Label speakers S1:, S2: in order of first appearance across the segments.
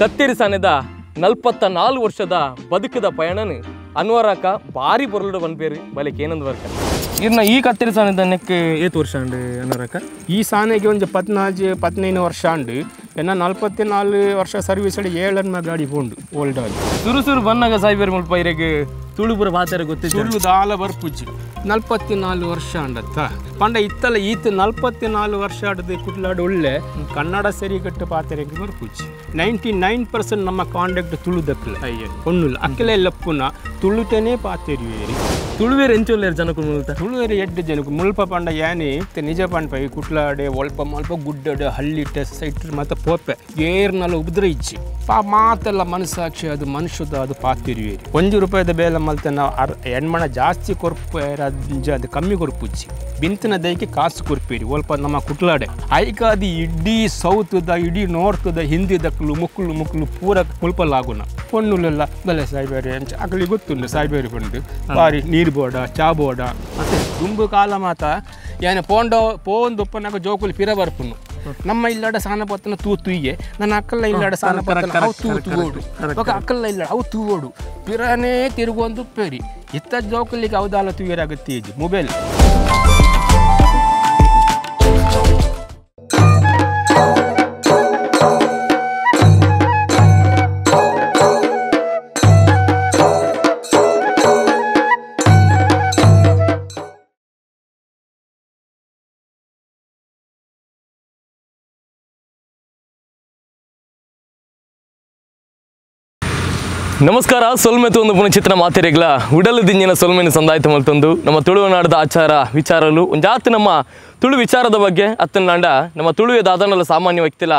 S1: ಕತ್ತೇರಿ ಸಾನೆದ 44 ವರ್ಷದ ಬದುಕದ ಪಯಣನ ಅನ್ವರಾಕ ಭಾರಿ ಪೊರ್ಲುಡು ಪನ್ಪೇರು ಬಲೆ ಕೇನಂದ್ ವರ್ಕ. ಇರ್ನ ಈ ಕತ್ತೇರಿ ಸಾನೆದ ನೆಕ್ ಏತ್ ವರ್ಷ ಅಂಡ್ ಅನ್ವರಾಕ?
S2: ಈ ಸಾನೆಗೆ ಒಂದು 14 15 ವರ್ಷ ಅಂಡ್. ಎನ್ನ 44 ವರ್ಷ ಸರ್ವಿಸ್ 7 ಗಾಡಿ ಪೋಂಡು ಓಲ್ಡ್ ಆಗಿ.
S1: ಸುರು ಸುರು ಬನ್ನಾಗ ಸಾಯ್ಬೇರು ಮುಲ್ಪ ಇರೆಗ್ ತುಳುಪುರ ಬಾತಾರೆ ಗೊತ್ತಿತ್ತು.
S2: ತುಳು ದಾಲ ಬರ್ಪುಜ್ಜಿ. 44 ವರ್ಷ ಅಂಡತ್ತ ಪಂಡ ಇತ್ತಲ್ಲ ಈತ 44 ವರ್ಷ ಆಡದು ಕುಟ್ಲಾಡು ಒಳ್ಳೆ ಕನ್ನಡ ಸರಿ ಕಟ್ಟು ಪಾತ್ರೆಗೆ ಬರ್ಪುಜ್ಜಿ. 99% ನಮ್ಮ ಕಾಂಡಕ್ಟ್ ತುಳುದಕ್ಕಲ್ಲ ಒಣ್ಣುಲ್ಲ ಅಕ್ಕಲೆ ಲಪ್ಪುನ ತುಳುಟೇನೆ ಪಾತೆರಿವೇರಿ.
S1: ತುಳುವೇರು ಎಂಚೊಲ್ಲೇರು ಜನಕ್ಕೂ ಮುಲ್ತ?
S2: ತುಳುವೇರು ಎಡ್ಡು ಜನಕ್ಕೆ ಮುಲ್ಪ ಪಂಡ ಯಾನಿ ನಿಜ ಪಂಡ ಈ ಕುಟ್ಲಾಡೆ ಒಲ್ಪ ಮಲ್ಪ ಗುಡ್ಡಡೆ ಹಳ್ಳಿಟ್ಟೆ ಸೈಟ್ ಮತ್ತು ಪೋಪೆ ಏರ್ನಲ್ಲ ಉಬ್ದ್ರ ಇಜ್ಜಿ ಪಾ ಮಾತೆಲ್ಲ ಮನಸ್ಸಾಕ್ಷಿ ಅದು ಮನುಷ್ಯದ ಅದು ಪಾತಿರುವೇರಿ. 1 ರೂಪಾಯಿದ ಬೇಲೆ ಮಲ್ತೆ ನಾವು ಎಣ್ಮಣ ಜಾಸ್ತಿ ಕೊರ್ಪು ಅದು ಕಮ್ಮಿ ಕೊರ್ಪುಜ್ಜಿ. ಬಿಂತಿನ ದೈಕೆ ಕಾಸು ಕೊರ್ಪೇರಿ ಒಲ್ಪ ನಮ್ಮ ಕುಟ್ಲಾಡೆ ಐಕ ಅದು ಇಡೀ ಸೌತ್ದ ಇಡೀ ನಾರ್ತದ ಹಿಂದಿದಕ್ಕಲು ಮುಕ್ಕಲು ಮುಕ್ಕಲು ಪೂರ ಮುಲ್ಪಲ್ಲಾಗುನ ಪೊಣ್ಣುಲೆಲ್ಲ ಬಲೆ ಸಾಯ್ಬೇರಿ ಅಂಚ ಅಕಲಿ ಗೊತ್ತುಂಡು ಸಾಯ್ಬೇರಿ ಪಂಡು ಬಾರಿ ನೀರು ಬೋಡ ಚಾ ಬೋಡ ಮತ್ತೆ ದುಂಬು ಕಾಲ ಮಾತ ಏನ ಪೋಂಡೋ ಪೋಂದೊಪ್ಪನಾಗ ಜೋಕುಲಿ ಪಿರ ಬರ್ಪುನು. ನಮ್ಮ ಇಲ್ಲಾಡ ಸಾನ ಪತ್ತನ ತೂ ತೂಯ್ಯೆ ನನ್ನ ಅಕ್ಕಲ್ಲ ಇಲ್ಲಾಡ ಸಾನ ಪತ್ತನ ಅವು ತೂ ತೂವೋಡು ఒక ಅಕ್ಕಲ್ಲ ಇಲ್ಲಾಡ ಅವು ತೂವೋಡು ಪಿರನೇ ತಿರುಗೊಂದು ಪೇರಿ ಇತ್ತ ಜೋಕುಲಿಗೆ ಅವದಾಲ ತೂಯರಾಗುತ್ತೆ ಮೊಬೈಲ್.
S1: ನಮಸ್ಕಾರ. ಸೊಲ್ಮೆತು ಒಂದು ಪುನಚಿತ್ರ ಮಾತೆರೆಗ್ಲ ಉಡಲು ದಿಂಜಿನ ಸೊಲ್ಮೆನ ಸಂದಾಯ್ತು ಮಲ್ತೊಂದು ನಮ್ಮ ತುಳುನಾಡದ ಆಚಾರ ವಿಚಾರಲು ಒಂಜಾತ್ ನಮ್ಮ ತುಳು ವಿಚಾರದ ಬಗ್ಗೆ ಅತ್ತನಾಂಡ ನಮ್ಮ ತುಳುವೆ ದಾದನಲ ಸಾಮಾನ್ಯ ವ್ಯಕ್ತಿಲ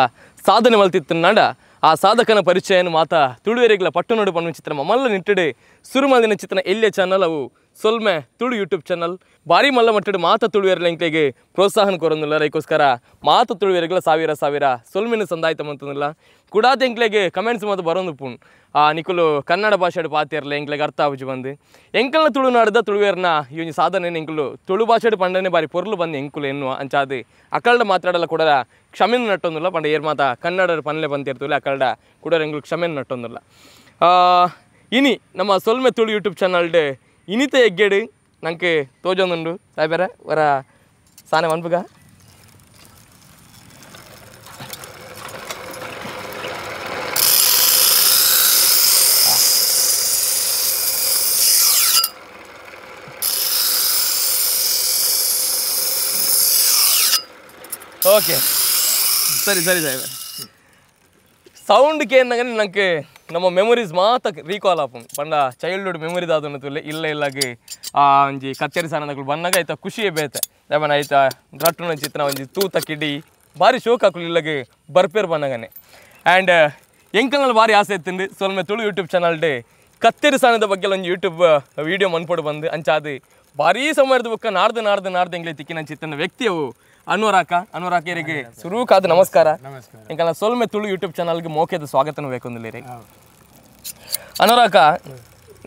S1: ಸಾಧನೆ ಮಲ್ತಿತ್ತನಾಂಡ ಆ ಸಾಧಕನ ಪರಿಚಯನ ಮಾತ ತುಳುವೆರೆಗ್ಲ ಪಟ್ಟು ನೋಡು ಪನ್ನುವ ಚಿತ್ರ ಮಲ್ಲ ನಿಟ್ಟಡೆ ಸುರುಮದಿನ ಚಿತ್ರ ಎಲ್ಲಿಯ ಚಾನಲ್ ಅವು ಸೊಲ್ಮೆ ತುಳು ಯೂಟ್ಯೂಬ್ ಚಾನಲ್ ಭಾರಿ ಮಲ್ಲ ಮಟ್ಟಡು ಮಾತ ತುಳುವೆರಲ ಎಂಕ್ಲೆಗ್ ಪ್ರೋತ್ಸಾಹನ ಕೊರೊಂದುಲ್ಲ. ಅದಕ್ಕೋಸ್ಕರ ಮಾತ ತುಳುವೆರೆಗ್ಲ ಸಾವಿರ ಸಾವಿರ ಸೊಲ್ಮೆನ ಸಂದಾಯ್ತ ಮಂತಂದಿಲ್ಲ. ಕುಡಾದ ಎಂಕ್ಲೆಗ್ ಕಮೆಂಟ್ಸ್ ಮಾತ ಬರೋದು ಪುಣ್ ಆ ನಿಕುಲು ಕನ್ನಡ ಭಾಷೆಡ್ ಪಾತಿರ್ಲ ಎಂಕ್ಲೆಗ್ ಅರ್ಥ ಆಪುಜಿ ಬಂದು ಎಂಕಲ್ನ ತುಳುನಾಡದ ತುಳುವೆರ್ನ ಈ ಒಂಜಿ ಸಾಧನೆ ಎಂಕುಲು ತುಳು ಭಾಷೆಡ್ ಪಂಡನೆ ಬಾರಿ ಪೊರ್ಲು ಬಂದು ಎಂಕುಲು ಎನ್ನುವ ಅಂಚಾದ ಅಕಲ್ಡ ಮಾತಾಡಲ್ಲ ಕೂಡ ಕ್ಷಮೆನ ನಟ್ಟೊಂದಿಲ್ಲ. ಪಂಡ ಏರ್ ಮಾತ ಕನ್ನಡ ಪನ್ಲೆ ಬಂತಿರ್ತಲ್ಲ ಅಕಲ್ಡ ಕೂಡ ಎಂಕುಲು ಕ್ಷಮೆನ ನಟ್ಟೊಂದಿಲ್ಲ. ಇನಿ ನಮ್ಮ ಸೊಲ್ಮೆ ತುಳು ಯೂಟ್ಯೂಬ್ ಚಾನಲ್ಡ್ ಇನಿತ ಎಗ್ಗೇಡು ನಂಗೆ ತೋಜೊಂದುಂಡು ಸಾಯ್ಬೇರ ವರ ಸಾನೆ ಮನ್ಪುಗ. ಓಕೆ ಸರಿ ಸರಿ ಸಾಯ್ಬೇರ ಸೌಂಡ್ಗೆ ಏನಾಗ ನಂಗೆ ನಮ್ಮ ಮೆಮೊರೀಸ್ ಮಾತ ರೀಕಾಲ್ ಆಪುಂಡು. ಪಂಡ ಚೈಲ್ಡ್ಹುಡ್ ಮೆಮೊರಿ ದಾದನ ತುಲೆ ಇಲ್ಲ ಇಲ್ಲಾಗಿ ಆ ಒಂಜಿ ಕಚ್ಚೇರಿ ಸಾನದಗಳು ಬನ್ನಾಗ ಆಯ್ತಾ ಖುಷಿಯೇ ಬೇತೆ ದಾಮನ ಆಯ್ತಾ ರಟ್ಟುನ ಚಿತ್ರ ಒಂಜಿ ತೂತ ಕಿಡಿ ಭಾರಿ ಶೋಕ್ ಹಾಕುಲು ಇಲ್ಲಾಗಿ ಬರ್ಪೇರು ಬನ್ನಾಗನೆ. ಆ್ಯಂಡ್ ಎಂಕಲ್ನಲ್ಲಿ ಭಾರಿ ಆಸೆ ಇತ್ತಿಂದು ಸೊಲ್ಮೆ ತುಳು ಯೂಟ್ಯೂಬ್ ಚಾನಲ್ಡೆ ಕತ್ತೇರಿ ಸಾನದ ಬಗ್ಗೆ ಒಂಜಿ ಯೂಟ್ಯೂಬ್ ವೀಡಿಯೋ ಮನ್ಪೊಡು ಬಂದು ಅಂಚಾದು ಭಾರೀ ಸಮಯದ ಬೊಕ್ಕ ನಾಡ್ದು ನಾಡ್ದು ನಾಡ್ದು ಎಂಗ್ಲೆ ತಿಕ್ಕಿನ ಚಿತ್ತನ ವ್ಯಕ್ತಿಯವು ಅನ್ವರಾಕ. ಅನ್ವರಾಕ ಇರಿಗೆ ಸುರುಕಾದ ನಮಸ್ಕಾರ. ಎಂಕಲ್ನ ಸೊಲ್ಮೆ ತುಳು ಯೂಟ್ಯೂಬ್ ಚಾನಲ್ಗೆ ಮೋಕೆದ ಸ್ವಾಗತನ ಬೇಕೊಂದಿಲ್ಲ ರೀ ಅನ್ವರಾಕ.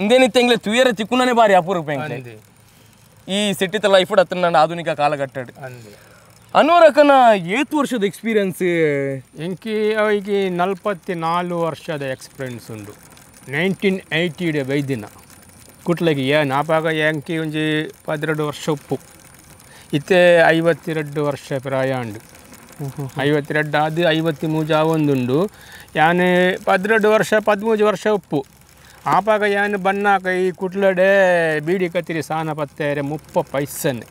S1: ಇಂದೇನಿತ್ತು ಎಂಗ್ಲೆ ತುಯರ ತಿಕ್ಕುನೇ ಬಾರಿ ಅಪರೂಪ ಎಂಗ್ಲೆ ಈ ಸಿಟಿತ ಲೈಫ್ ಹತ್ರ ನನ್ನ ಆಧುನಿಕ ಕಾಲಘಟ್ಟಡ್. ಅನ್ವರಾಕನ ಏತು ವರ್ಷದ ಎಕ್ಸ್ಪೀರಿಯನ್ಸ್?
S2: ಎಂಕಿ ಅವರಿಗೆ 44 ವರ್ಷದ ಎಕ್ಸ್ಪೀರಿಯನ್ಸ್ ಉಂಡು. 1980 ಬೈದಿನ ಕುಟ್ಲಗಿ ಏನು ಆಪಾಗ ಎಂಕಿ ಒಂಜಿ 12 ವರ್ಷ ಉಪ್ಪು ಇತ್ತೆ 52 ವರ್ಷ ಪ್ರಾಯ ಉಂಡು. 52 ಅದು 53 ಆವೊಂದುಂಡು. ಯಾನು 12 ವರ್ಷ 13 ವರ್ಷ ಉಪ್ಪು ಆಪಾಗ ಯಾನು ಬನ್ನಾಕ ಈ ಕುಟ್ಲಡೆ ಬೀಡಿ ಕತ್ತಿರಿ ಸಾನ ಪತ್ತೇರೆ 30 ಪೈಸೆನೆ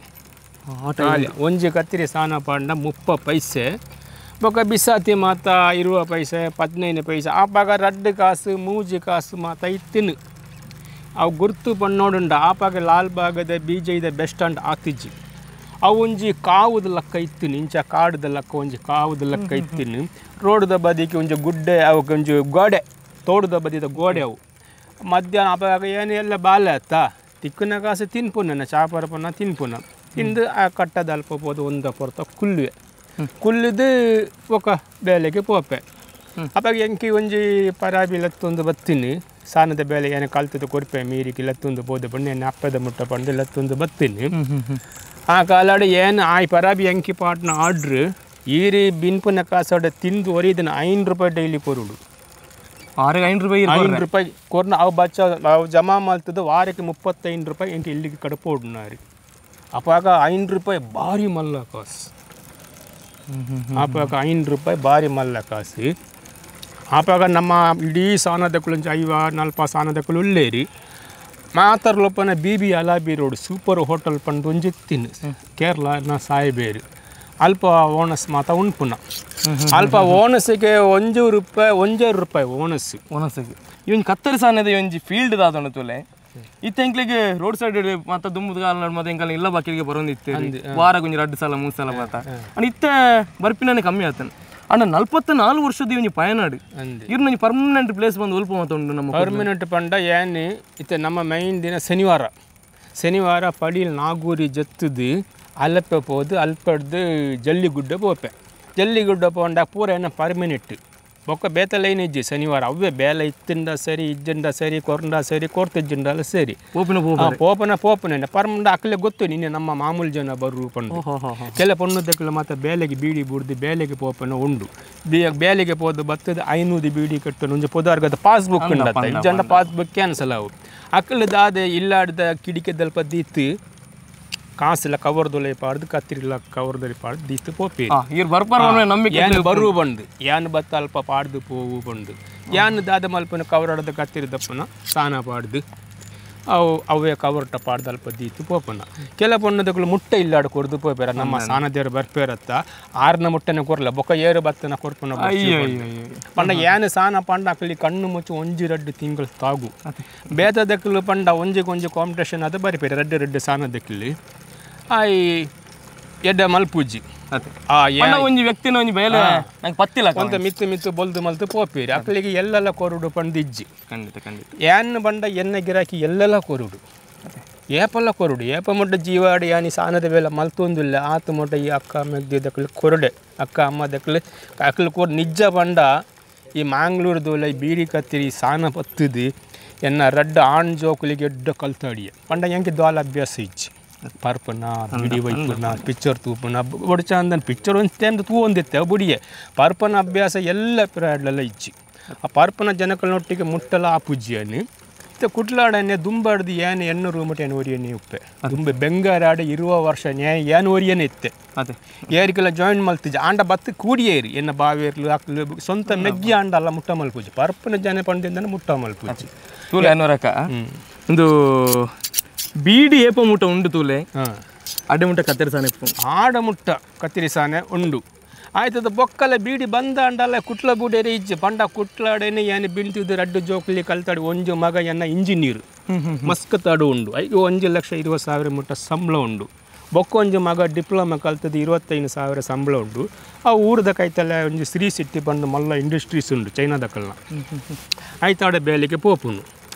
S2: ಒಂಜಿ ಕತ್ತಿರಿ ಸಾನ ಪಾಂಡ 30 ಪೈಸೆ ಬೊಕ ಬಿಸಾತಿ ಮಾತ 20 ಪೈಸೆ 15 ಪೈಸೆ ಆಪಾಗ 2 ಕಾಸು 3 ಕಾಸು ಮಾತ ಇತ್ತಿನು. ಅವು ಗುರ್ತು ಪಣ್ಣೋಡುಂಡ ಆಪಾಗ ಲಾಲ್ ಬಾಗದ ಬೀಜದ ಬೆಸ್ಟ್ ಸ್ಟ್ಯಾಂಡ್ ಆತಿಜ್ಜಿ. ಅವು ಒಂಜಿ ಕಾವುದ ಲಕ್ಕ ಇತ್ತಿನಿ ಇಂಚ ಕಾಡುದ ಲಕ್ಕ ಒಂಜಿ ಕಾವುದ ಲಕ್ಕ ಇತ್ತಿನಿ. ರೋಡ್ದ ಬದಿಗೆ ಒಂಜಿ ಗುಡ್ಡೆ ಅವಕ್ಕೆ ಒಂಜಿ ಗೋಡೆ ತೋಟದ ಬದಿದ ಗೋಡೆ ಅವು. ಮಧ್ಯಾಹ್ನ ಅಪಾಗ ಏನು ಎಲ್ಲ ಬಾಲೆ ಆತ ತಿಕ್ಕುನ ಕಾಸು ತಿನ್ಪುನ ಚಾಪರಪನ ತಿನ್ಪುನ ತಿಂದು ಆ ಕಟ್ಟದ ಅಲ್ಪ ಪೋದು ಒಂದ ಪೊರ್ತ ಕುಲ್ಲುವೆ ಕುಲ್ಲಿದ್ದು ಪೊಕ ಬೇಲೆಗೆ ಪೋಪೆ. ಅಪಾಗ ಎಂಕಿ ಒಂಜಿ ಪರಾಬಿ ಲತ್ತೊಂದು ಬತ್ತೀನಿ ಸಾನದ ಬೇಲೆ ಏನು ಕಲ್ತದ ಕೊರ್ಪೆ ಮೀರಿಗೆ ಲತ್ತೊಂದು ಬೋದೆ ಬಣ್ಣ ಏನು ಅಪ್ಪದ ಮುಟ್ಟ ಪಂಡು ಲತ್ತೊಂದು ಬತ್ತೀನಿ. ಆ ಕಾಲಾಡು ಏನು ಆ ಪರಾಬಿ ಎಂಕಿ ಪಾಟ್ನ ಆರ್ಡ್ರ್ ಈರಿ ಬಿನ್ಪುನ ಕಾಸೋಡ ತಿಂದು ಒರಿದನ 5 ರೂಪಾಯಿ ಡೈಲಿ ಕೊರುಡು.
S1: ವಾರಕ್ಕೆ 5 ರೂಪಾಯಿ
S2: 5 ರೂಪಾಯಿ ಕೊರ್ನ ಅವು ಬಚ್ಚ ಅವು ಜಮಾ ಮಲ್ತದ ವಾರಕ್ಕೆ 35 ರೂಪಾಯಿ ಎಂಟು ಇಲ್ಲಿಗೆ ಕಡಪೋಡ್ನಾರಿ. ಅಪಾಗ 5 ರೂಪಾಯಿ ಭಾರಿ ಮಲ್ಲ ಕಾಸು. ಆಪಾಗ 5 ರೂಪಾಯಿ ಭಾರಿ ಮಲ್ಲ ಕಾಸು. ಆಪಾಗ ನಮ್ಮ ಇಡೀ ಸಾನದಕ್ಕುಲಂಚ 50 40 ಸಾನದಕ್ಕಲು ಉಳ್ಳೇರಿ ಮಾತರ್ಲೊಪ್ಪನ B B Alabi road super hotel Pandu ಒಂಜಿತ್ತಿನ Kerala ನ ಸಾಯಿಬೇರು ಅಲ್ಪ ಓನಸ್ ಮಾತ ಉಣ್ಪುನ ಅಲ್ಪ ಓನಸ್ಸಿಗೆ 1 ರೂಪಾಯಿ 1.5 ರೂಪಾಯಿ ಓನಸ್
S1: ಓನಸ್ಸಿಗೆ ಇವನ್ ಕತ್ತರಿಸಾನದ ಒಂಜಿ ಫೀಲ್ಡ್ ದಾದಣ ತುಲೆ ಇತ್ತೆ ಎಂಕ್ಲಿಗೆ ರೋಡ್ ಸೈಡ್ ಮಾತ ದುಂಬುದ ಮತ್ತೆ ಎಂಕಲ್ ಇಲ್ಲ ಬಾಕಿಗೆ ಬರೋಂದಿತ್ತು ವಾರ ಕೊಂಚ 2 ಸಲ 3 ಸಲ ಮಾತ ಅಂಡ್ ಇತ್ತೆ ಬರ್ಪಿನೇ ಕಮ್ಮಿ ಆತನ. ಅಣ್ಣ 44 ವರ್ಷದ ಇವನಿ ಪಯನಾಡು ಇವ್ರು ಪರ್ಮನೆಂಟ್ ಪ್ಲೇಸ್ ಬಂದು ಉಲ್ಪ ಮಾತುಂಡು ನಮ್ಮ
S2: ಪರ್ಮನೆಂಟ್ ಪಂಡ ಏನು ಇತ್ತೆ ನಮ್ಮ ಮೈನ್ ದಿನ ಶನಿವಾರ ಶನಿವಾರ ಪಡಿಲ್ ನಾಗೂರಿ ಜತ್ತದು ಅಲ್ಲಪ್ಪೆ ಪೋದು ಅಲ್ಪಡ್ದು ಜಲ್ಲಿಗುಡ್ಡ ಪೋಪೆ ಜಲ್ಲಿಗುಡ್ಡ ಪೋಂಡ ಪೂರ ಏನ ಪರ್ಮನೆಂಟ್ ಬೊಕ್ಕ ಬೇತ ಲೈನ್ ಇಜ್ಜಿ ಶನಿವಾರ ಅವೇ ಬೇಲೆ ಇತ್ತಿಂದ ಸರಿ ಇಜ್ಜಿಂದ ಸರಿ ಕೊರಂಡ ಸರಿ ಕೊರ್ತಿಜ್ಜಿಂದಲ್ಲ ಸರಿ
S1: ಪೋಪನ
S2: ಪೋಪನ ಪೋಪನ ಪರ್ಮಂಡ ಅಕ್ಕಲೆ ಗೊತ್ತು ನಿನ್ನೆ ನಮ್ಮ ಮಾಮೂಲು ಜನ ಬರು ಪಂಡು ಕೆಲ ಪೊಣ್ಣದಕ್ಕಲು ಮಾತ್ರ ಬೇಲೆಗೆ ಬೀಡಿ ಬುಡ್ದು ಬೇಲೆಗೆ ಪೋಪನ ಉಂಡು ಬೇಲೆಗೆ ಪೋದು ಬತ್ತದ 500 ಬೀಡಿ ಕಟ್ಟು ಒಂಜಿ ಪೊದಾರ್ಗದ ಪಾಸ್ಬುಕ್ ಉಂಡತ್ತ ಇಜ್ಜಂಡ ಪಾಸ್ಬುಕ್ ಕ್ಯಾನ್ಸಲ್ ಅವು ಅಕ್ಕಲು ದಾದೆ ಇಲ್ಲಾಡ್ದ ಕಿಡಿಕೆ ದಲ್ಪ ದೀತು ಕಾಸಿಲ್ಲ ಕವರ್ದೊಲೆ ಪಾಡ್ದು ಕತ್ತಿರಿಲ್ಲ ಕವರ್ದೊಲೆ ಪಾಡ್ದು ದೀತು ಪೋಪಿ
S1: ನಂಬಿಕೆ
S2: ಬರು ಬಂದು ಯಾನ್ ಬತ್ತ ಅಲ್ಪ ಪಾಡ್ದು ಪೋವು ಬಂದು ಯಾನ್ ದಾದ ಮಲ್ಪನ ಕವರಾಡದ ಕತ್ತಿರಿ ದಪ್ಪನ ಸಾನ ಪಾಡ್ದು ಅವು ಅವೇ ಕವರ್ಟ ಪಾಡ್ದು ಅಲ್ಪ ದೀತು ಪೋಪನ ಕೆಲ ಪೊಣ್ಣದಕ್ಕಲು ಮುಟ್ಟೆ ಇಲ್ಲಾಡು ಕೊರ್ದು ಪೋಪೇರ ನಮ್ಮ ಸಾನದೇರು ಬರ್ಪೇರತ್ತ ಆರ್ನ ಮುಟ್ಟೆನ ಕೊರ್ಲ ಬೊಕ್ಕ ಏರು ಬತ್ತನ ಕೊರ್ಪನ ಪಂಡ ಯಾನ್ ಸಾನ ಪಂಡ ಅಕ್ಕಲಿ ಕಣ್ಣು ಮುಚ್ಚು 1-2 ತಿಂಗಳು ತಾಗು ಬೇತದಕ್ಕಲು ಪಂಡ ಒಂಜಿಗೊಂಜಿ ಕಾಂಪಿಟೇಷನ್ ಅದು ಬರಿಪೇರೆ ರಡ್ಡು ರಡ್ಡು ಸಾನದಕ್ಕಲಿ ಆಯ್ ಎಡ್ಡ ಮಲ್ಪೂಜಿ
S1: ಒಂಜಿ ವ್ಯಕ್ತಿನ ಒಂಜಿ ಬೇಲೆ ನಂಗೆ ಪತ್ತಿಲ್ಲ
S2: ಒಂತ ಮಿತ್ತು ಮಿತ್ತು ಬೊಲ್ದು ಮಲ್ತು ಪೋಪೇರಿ ಅಕ್ಕಲಿಗೆ ಎಲ್ಲೆಲ್ಲ ಕೊರುಡು ಪಂಡು ಇಜ್ಜಿ.
S1: ಖಂಡಿತ ಖಂಡಿತ
S2: ಯಾನ್ ಬಂಡ ಎನ್ನ ಗಿರಾಕಿ ಎಲ್ಲೆಲ್ಲ ಕೊರುಡು ಏಪಲ್ಲ ಕೊರುಡು ಏಪ ಮೊಟ್ಟ ಜೀವಾಡಿ ಯಾನಿ ಸಾನದ ಬೇಲೆ ಮಲ್ತೊಂದಿಲ್ಲ ಆತು ಮೊಟ್ಟ ಈ ಅಕ್ಕ ಮೆಗ್ದಿದ್ದಕ್ಕಲು ಕೊರಡೆ ಅಕ್ಕ ಅಮ್ಮ ದಕ್ಕಲು ಅಕ್ಕಲು ಕೊರು ನಿಜ ಬಂಡ ಈ ಮ್ಯಾಂಗ್ಳೂರ್ದೋಲ ಈ ಬೀಡಿ ಕತ್ತಿರಿ ಸಾನ ಪತ್ತದು ಎನ್ನ ರಡ್ಡ ಆಣ್ ಜೋಕುಲಿಗೆ ಎಡ್ಡ ಕಲ್ತಾಡಿಯ ಪಂಡ ಎಂಕೆ ದ್ವಾಲ ಅಭ್ಯಾಸ ಇಜ್ಜಿ ಪರ್ಪನ ಬಿಡಿ ವೈಪುನ ಪಿಕ್ಚರ್ ತೂಪನ ಬೊಡ್ಚಂದನ್ ಪಿಕ್ಚರ್ ಒಂದು ಟೈಮ್ ತೂ ಒಂದಿತ್ತೆ ಬುಡಿಯೆ ಪರ್ಪನ ಅಭ್ಯಾಸ ಎಲ್ಲ ಪಿರಾಡ್ಲೆಲ್ಲ ಇಜ್ಜಿ ಆ ಪರ್ಪನ ಜನಗಳನ್ನೊಟ್ಟಿಗೆ ಮುಟ್ಟಲ ಆ ಪೂಜ್ಯನಿ ಮತ್ತೆ ಕುಟ್ಲಾಡನೆ ದುಂಬಾಡ್ದು ಏನು ಎಣ್ಣು ರೂಮಟ ಏನು ಒರಿಯನೆ ಉಪ್ಪೆ ದುಂಬೆ ಬೆಂಗಾರಾಡ ಇರುವ ವರ್ಷ ನ್ಯಾಯ ಏನು ಒರಿಯನೆ ಇತ್ತೆ
S1: ಅದೇ
S2: ಏರಿಕೆಲ್ಲ ಜಾಯಿನ್ ಮಲ್ತಿಜ್ಜಿ ಆಂಡ ಬತ್ತು ಕೂಡಿಯೇರಿ ಎನ್ನ ಬಾವೇರ್ಲು ಅಕ್ಲು ಸ್ವಂತ ಮೆಗ್ಗಿ ಆಂಡ ಅಲ್ಲ ಮುಟ್ಟ ಮಲ್ಪೂಜಿ ಪರ್ಪನ ಜನ ಪಂಡಿಂದನೆ ಮುಟ್ಟ ಮಲ್ಪೂಜಿ
S1: ತೂಲೆ ಅನ್ನೋರಕ್ಕ ಒಂದು ಬೀಡಿ ಏಪ ಮುಟ್ಟ ಉಂಡು ತೂಲೆ ಅಡೆ ಮುಟ್ಟ ಕತ್ತರಿಸಾನೆ
S2: ಆಡ ಮುಟ್ಟ ಕತ್ತರಿಸಾನೆ ಉಂಡು ಆಯ್ತದ ಬೊಕ್ಕಲ ಬೀಡಿ ಬಂದ ಅಂಡಲ್ಲ ಕುಟ್ಲ ಬೂಡೇರಿ ಇಜ್ಜಿ ಪಂಡ ಕುಟ್ಲಾಡೇನೆ ಏನು ಬೀಳ್ತಿದ್ದು ರಡ್ಡು ಜೋಕಲಿ ಕಲ್ತಾಡಿ ಒಂಜು ಮಗ ಎನ್ನ ಇಂಜಿನಿಯರ್ ಮಸ್ಕತ್ತಾಡು ಉಂಡು ಐದು 1,20,000 ಮುಟ್ಟ ಸಂಬಳ ಉಂಡು ಬೊಕ್ಕ ಒಂಜು ಮಗ ಡಿಪ್ಲೊಮಾ ಕಲ್ತದ್ದು 25,000 ಸಂಬಳ ಉಂಡು ಆ ಊರದ ಕೈತಲ್ಲ ಒಂಜಿ ಶ್ರೀ ಸಿಟಿ ಬಂದು ಮಲ್ಲ ಇಂಡಸ್ಟ್ರೀಸ್ ಉಂಡು ಚೈನಾದಕಲ್ನ ಆಯ್ತಾಡ ಬೇಲಿಗೆ ಪೋಪುನು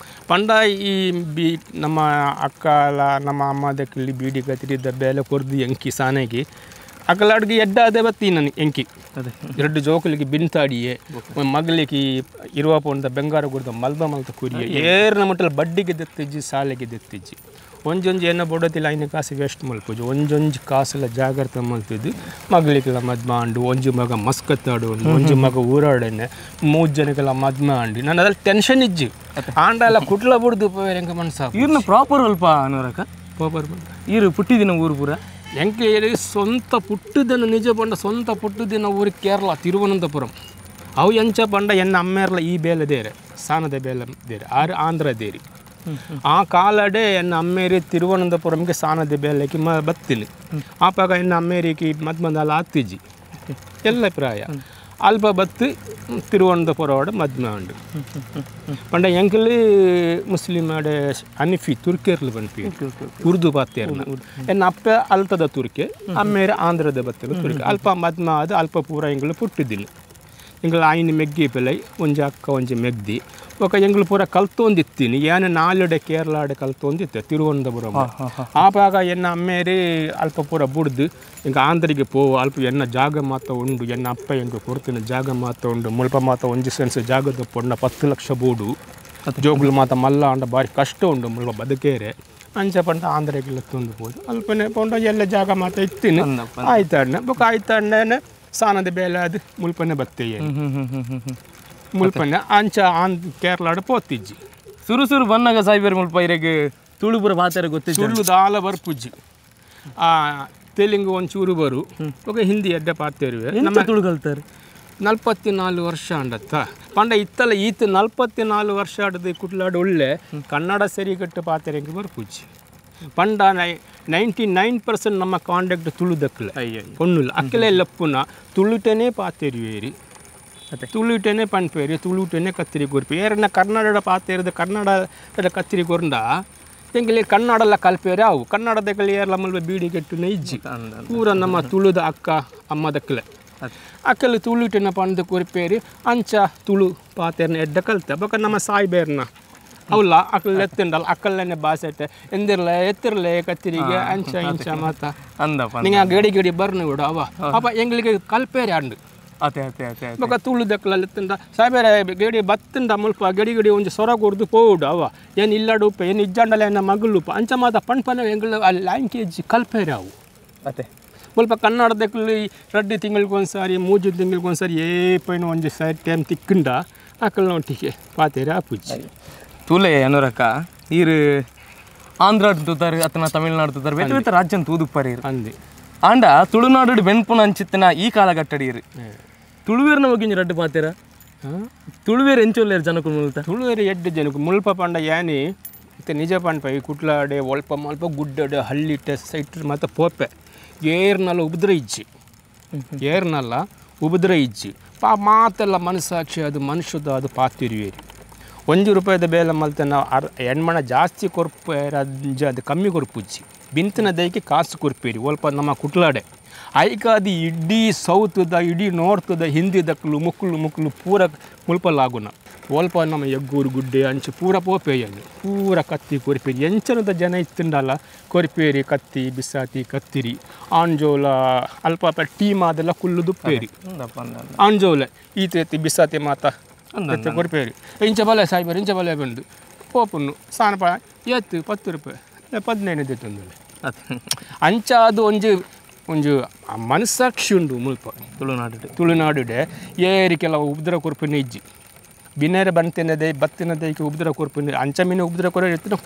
S2: ಪಂಡ ಈ ಬಿ ನಮ್ಮ ಅಕ್ಕಲ ನಮ್ಮ ಅಮ್ಮದಕ್ಕಲ್ಲಿ ಬೀಡಿ ಕತ್ತಿರಿದ್ದ ಬೇಲೆ ಕೊರ್ದು ಎಂಕಿ ಸಾನೆಗೆ ಅಕ್ಕಲಾಡ್ಗೆ ಎಡ್ಡಾದೆ ಬತ್ತಿ ನಾನು ಎಂಕಿ ಎರಡು ಜೋಕಲಿಗೆ ಬಿಂತಾಡಿಯೇ ಮಗಲಿಗೆ ಇರುವ ಪೋಂದ ಬೆಂಗಾರ ಗುರ್ದ ಮಲ್ದ ಮಲ್ತ ಕುರಿಯೆ ಏರ್ನ ಮಟ್ಟಲ್ಲಿ ಬಡ್ಡಿಗೆ ದತ್ತಿಜ್ಜಿ ಸಾಲೆಗೆ ದತ್ತಿಜ್ಜಿ ಒಂಜೊಂಜಿ ಏನೋ ಬೊಡತಿಲ್ಲ ಐನ ಕಾಸು ವೇಸ್ಟ್ ಮಲ್ಪುಜಿ ಒಂಜೊಂಜಿ ಕಾಸೆಲ್ಲ ಜಾಗ್ರತೆ ಮಲ್ತಿದ್ದು ಮಗಳಿಗೆಲ್ಲ ಮದ್ಮ ಅಂಡು ಒಂಜಿ ಮಗ ಮಸ್ಕತ್ತಾಡು ಒಂಜಿ ಮಗ ಊರಾಡನೆ 3 ಜನಕ್ಕೆಲ್ಲ ಮದ್ಮ ಅಂಡು ನಾನು ಅದ್ರಲ್ಲಿ ಟೆನ್ಷನ್ ಇಜ್ಜಿ ಆಂಡ ಎಲ್ಲ ಕುಟ್ಲ ಬುಡ್ದು ಎಂಕ ಮನ್ಸ
S1: ಇವ್ರನ್ನ ಪ್ರಾಪರ್ ಅಲ್ಪ ಅನ್ನೋರಕ್ಕ
S2: ಪ್ರಾಪರ್
S1: ಇರು ಪುಟ್ಟಿದಿನ ಊರು ಪೂರ
S2: ಎಂಕೆ ಸ್ವಂತ ಪುಟ್ಟುದನ್ನು ನಿಜ ಪಂಡ ಸ್ವಂತ ಪುಟ್ಟುದಿನ ಊರು ಕೇರಳ ತಿರುವನಂತಪುರಂ ಅವು ಎಂಚ ಪಂಡ ಎನ್ನ ಅಮ್ಮೇರ್ಲ ಈ ಬೇಲೆ ದೇರೆ ಸಾನದ ಬೇಲೆ ದೇರೆ ಆರು ಆಂಧ್ರ ದೇರಿ ಆ ಕಾಲಡೆ ಎನ್ನ ಅಮ್ಮೇರಿ ತಿರುವನಂತಪುರಂಗೆ ಸಾನದ ಬೇಲೆಗೆ ಮ ಬತ್ತಿನಿ ಆಪಾಗ ಎನ್ನ ಅಮ್ಮೇರಿಗೆ ಮದ್ಮಂದಲ್ಲ ಆತಿಜಿ ಎಲ್ಲ ಪ್ರಾಯ ಅಲ್ಪ ಬತ್ತು ತಿರುವನಂತಪುರವಾಡ ಮದ್ಮ ಉಂಡು ಪಂಡ ಎಂಕಲಿ ಮುಸ್ಲಿಂ ಆಡೆ ಅನಿಫಿ ತುರ್ಕೇರ್ಲು ಬನ್ಪಿ ಉರ್ದು ಪಾತೇರ್ನ ಎನ್ನ ಅಪ್ಪ ಅಲ್ತದ ತುರ್ಕೆ ಅಮ್ಮೇರಿ ಆಂಧ್ರದ ಬತ್ತಲು ತುರ್ಕೆ ಅಲ್ಪ ಮದ್ಮ ಅದು ಅಲ್ಪ ಪೂರ ಎಂಗಳು ಪುಟ್ಟಿದ್ದೀನಿ ಎಂಗಳ ಆಯಿನ ಮೆಗ್ಗಿ ಪೆಲೈ ಒಂಜಿ ಅಕ್ಕ ಒಂಜಿ ಮೆಗ್ದಿ ఒక ಎಂಗಳು ಪೂರ ಕಲ್ತೊಂದಿತ್ತೀನಿ ಏನು ನಾಲ್ಡೆ ಕೇರಳಾಡೆ ಕಲ್ತೊಂದಿತ್ತೆ ತಿರುವನಂತಪುರಂ ಆಪಾಗ ಎನ್ನ ಅಮ್ಮೇರಿ ಅಲ್ಪ ಪೂರ ಬುಡ್ದು ಎಂಕ ಆಂಧ್ರಿಗೆ ಪೋವು ಅಲ್ಪ ಎನ್ನ ಜಾಗ ಮಾತ ಉಂಡು ಎನ್ನ ಅಪ್ಪ ಎಂಕ ಕೊಡ್ತೀನಿ ಜಾಗ ಮಾತ ಉಂಡು ಮುಲ್ಪ ಮಾತ ಒಂಜಿ ಸೆನ್ಸ್ ಜಾಗದ ಪೊಣ್ಣ 10 ಲಕ್ಷ ಬೋಡು ಜೋಗುಲು ಮಾತ ಮಲ್ಲ ಅಂಡ ಭಾರಿ ಕಷ್ಟ ಉಂಡು ಮುಲ್ಪ ಬದುಕೇರೆ ಅಂಚ ಪಂಡ ಆಂಧ್ರಗೆಲ್ಲ ತಂದು ಪೋದು ಅಲ್ಪನೆ ಪೋಂಡ ಎಲ್ಲ ಜಾಗ ಮಾತ ಇತ್ತೀನಿ ಆಯ್ತಾಡ್ನೆ ಬೊಕ್ಕ ಆಯ್ತಾಡ್ನೆ ಸಾನದ ಬೇಲೆ ಅದು ಮುಲ್ಪನೆ ಬತ್ತೇಯ. ಮುಲ್ಪನೆ ಅಂಚ ಆನ್ ಕೇರಳಾಡ್ ಪೋತಿಜ್ಜಿ
S1: ಸುರು ಸುರು ಬನ್ನಾಗ ಸಾಯ್ಬೇರು ಮುಲ್ಪ ಇರೆಗ್ ತುಳುಪುರ ಪಾತೆರ ಗೊತ್ತಿಜ್ಜಿ
S2: ತುಳು ದಾಲ ಬರ್ಪುಜ್ಜಿ ಆ ತೆಲುಗು ಒಂಚೂರು ಬರು ಬೊಕ ಹಿಂದಿ ಎಡ್ಡೆ ಪಾತೆರುವೆ
S1: ನಮ್ಮ ತುಳು ಕಲ್ತಾರೆ
S2: 44 ವರ್ಷ ಅಂಡತ್ತ ಪಂಡ ಇತ್ತಲ್ಲ ಈತ 44 ವರ್ಷ ಆಡದು ಕುಟ್ಲಾಡು ಒಳ್ಳೆ ಕನ್ನಡ ಸರಿಗಟ್ಟು ಪಾತೆರೆಂಗೆ ಬರ್ಪುಜ್ಜಿ ಪಂಡ 99% ನಮ್ಮ ಕಾಂಟ್ಯಾಕ್ಟ್ ತುಳುದಕ್ಕಲೆ ಪೊಣ್ಣುಲ್ಲ ಅಕ್ಕಲೆ ಲಪ್ಪುನ ತುಳುಟನೇ ಪಾತೆರುವೇರಿ ತುಳುಟನೇ ಪನ್ಪೇರಿ ತುಳುಟನೇ ಕತ್ತಿರಿ ಕೊರ್ಪಿ ಏರನ್ನ ಕನ್ನಡ ಪಾತೆರಿದ ಕನ್ನಡ ಕತ್ತಿರಿ ಕೊರಂಡ ಎಂಗಲಿ ಕನ್ನಡಲ್ಲ ಕಲ್ಪೇರಿ ಅವು ಕನ್ನಡದಕ್ಕಲೆ ಏರ್ಲ ಮುಲ್ಪ ಬೀಡಿ ಕೆಟ್ಟುನ ಇಜ್ಜಿ ಪೂರ ನಮ್ಮ ತುಳುದ ಅಕ್ಕ ಅಮ್ಮದಕ್ಕಲೆ ಅಕ್ಕಲ್ಲಿ ತುಳುಟನ ಪಂದು ಕೊರ್ಪೇರಿ ಅಂಚ ತುಳು ಪಾತೆರ್ನ ಎಡ್ಡ ಕಲ್ತೆ ಬೊಕ ನಮ್ಮ ಸಾಯ್ಬೇರ್ನ ಅವಲ್ಲ ಅಕ್ಕಲ್ ಎತ್ತಿಂಡಲ್ಲ ಅಕ್ಕಲ್ಲನೆ ಭಾಷೆ ಎಂದಿರ್ಲೆ ಎತ್ತಿರ್ಲೆ ಕತ್ತಿರಿಗೆ ಅಂಚ ಇಂಚ ಮಾತ
S1: ಅಂದಪ್ಪ
S2: ನಿಂಗೆ ಗಡಿ ಗಡಿ ಬರ್ನು ಬಿಡು ಅವ ಅಪ್ಪ ಎಂಗಳಿಗೆ ಕಲ್ಪೇರಿ ಅಂಡು
S1: ಅತೆ ಅತೆ ಅತೆ
S2: ಬೊಕ ತುಳು ದಕ್ಕಲಲ್ಲಿ ತಿಂದ ಸಾಯ್ಬೇರೆ ಗಡಿ ಬತ್ತಿಂದ ಮುಲ್ಪ ಗಡಿ ಗಡಿ ಒಂಜಿ ಸೊರ ಕೊರ್ದು ಪೋಡು ಅವ ಏನು ಇಲ್ಲಡುಪ್ಪ ಏನು ಇಜ್ಜಾಂಡಲ ಏನ ಮಗಲುಪ್ಪ ಅಂಚ ಮಾತ ಪಣ್ಪನ ಎಂಗಳ ಆ ಲ್ಯಾಂಗ್ವೇಜ್ ಕಲ್ಪೇರಿ ಅವು
S1: ಅತೆ
S2: ಮುಲ್ಪ ಕನ್ನಡದಕ್ಕಲ್ಲಿ 2 ತಿಂಗಳಿಗೆ ಒಂದ್ಸಾರಿ 3 ತಿಂಗಳಿಗೆ ಒಂದ್ಸಾರಿ ಏಪೈನ ಒಂಜಿ ಸಾರಿ ಟೈಮ್ ತಿಕ್ಕಂಡ ಅಕ್ಕಲ್ನೊಟ್ಟಿಗೆ ಪಾತೇರಿ ಆಪುಜ್ಜಿ
S1: ತೂಲೆ ಅನುರಕ್ಕ ಈರು ಆಂಧ್ರ ತೂತಾರೆ ಅಥವಾ ತಮಿಳ್ನಾಡು ತೂತಾರೆ ಬೇತೆ ಬೇತೆ ರಾಜ್ಯ ತೂದುಪ್ಪರಿ
S2: ಅಂದೆ
S1: ಆಂಡ ತುಳುನಾಡು ಬೆನ್ಪುನ ಅಂಚಿತ್ತನ ಈ ಕಾಲಘಟ್ಟಡಿ ಇರು ತುಳುವೇರ್ನ ಬಗ್ಗೆ ರಡ್ಡು ಪಾತೇರ ತುಳುವೇರು ಎಂಚೊಲ್ಲೇರು ಜನಕ್ಕೂ ಮುಲ್ತ
S2: ತುಳುವೇರು ಎಡ್ಡು ಜನಕ್ಕೆ ಮುಲ್ಪ ಪಂಡ ಯಾನಿ ಇತ್ತೆ ನಿಜ ಪಂಪ ಈ ಕುಟ್ಲಾಡೆ ಒಲ್ಪ ಮಲ್ಪ ಗುಡ್ಡಡೆ ಹಳ್ಳಿಟ್ಟೆ ಸೈಟ್ ಮತ್ತು ಪೋಪೆ ಏರ್ನಲ್ಲ ಉಪದ್ರ ಇಜ್ಜಿ ಏರ್ನಲ್ಲ ಉಪದ್ರ ಇಜ್ಜಿ ಪಾ ಮಾತೆಲ್ಲ ಮನಸ್ಸಾಕ್ಷಿ ಅದು ಮನುಷ್ಯದ ಅದು ಪಾತಿರುವೇರಿ 1 ರೂಪಾಯಿದ ಬೇಲೆ ಮಲ್ತೆ ನಾವು ಎಣ್ಮಣ ಜಾಸ್ತಿ ಕೊರ್ಪೇರ ಅದು ಕಮ್ಮಿ ಕೊರ್ಪುಜ್ಜಿ ಬಿಂತಿನ ದೈಕೆ ಕಾಸು ಕೊರ್ಪೇರಿ ಒಲ್ಪ ನಮ್ಮ ಕುಟ್ಲಾಡೆ ಐಕ ಅದು ಇಡೀ ಸೌತದ ಇಡೀ ನಾರ್ತದ ಹಿಂದಿ ದಕ್ಕಲು ಮುಕ್ಕಲು ಮುಕ್ಕಲು ಪೂರ ಮುಲ್ಪಲಾಗುನ ಒಲ್ಪ ನಮ್ಮ ಎಗ್ಗೂರು ಗುಡ್ಡೆ ಅಂಚು ಪೂರ ಪೋಪೇಯನು ಪೂರ ಕತ್ತಿ ಕೊರ್ಪೇರಿ ಎಂಚನದ ಜನ ಇತ್ತಿಂಡಲ್ಲ ಕೊರ್ಪೇರಿ ಕತ್ತಿ ಬಿಸಾತಿ ಕತ್ತಿರಿ ಆಂಜೋಲ ಅಲ್ಪ ಟೀಮ್ ಅದೆಲ್ಲ ಕುಲ್ಲು ದುಪ್ಪೇರಿ ಆಂಜೋಲೆ ಈತ ಎತ್ತಿ ಬಿಸಾತಿ ಮಾತ ಕೊರ್ಪೇರಿ ಇಂಚ ಬಲೆ ಸಾಯ್ಬೇರು ಇಂಚ ಬಲೆ ಬಂದು ಪೋಪುನ್ನು ಸಾನಪ ಎತ್ತು 10 ರೂಪಾಯಿ 15 ತಂದು ಅಂಚ ಅದು ಒಂಜಿ ಒಂಜಿ ಮನಸ್ಸಾಕ್ಷಿ ಉಂಡು ಮುಲ್ಪ
S1: ತುಳುನಾಡು
S2: ತುಳುನಾಡುಡೆ ಏರಿ ಕೆಲವು ಉಪದ್ರ ಕೊರ್ಪಿನ ಇಜ್ಜಿ ಬಿನೇರೆ ಬಂತಿನದೆ ಬತ್ತಿನದೈಕೆ ಉಪದ್ರ ಕೊರ್ಪಿನ ಅಂಚ ಮೀನು ಉಪದ್ರ ಕೊರ ಎತ್ತಿನ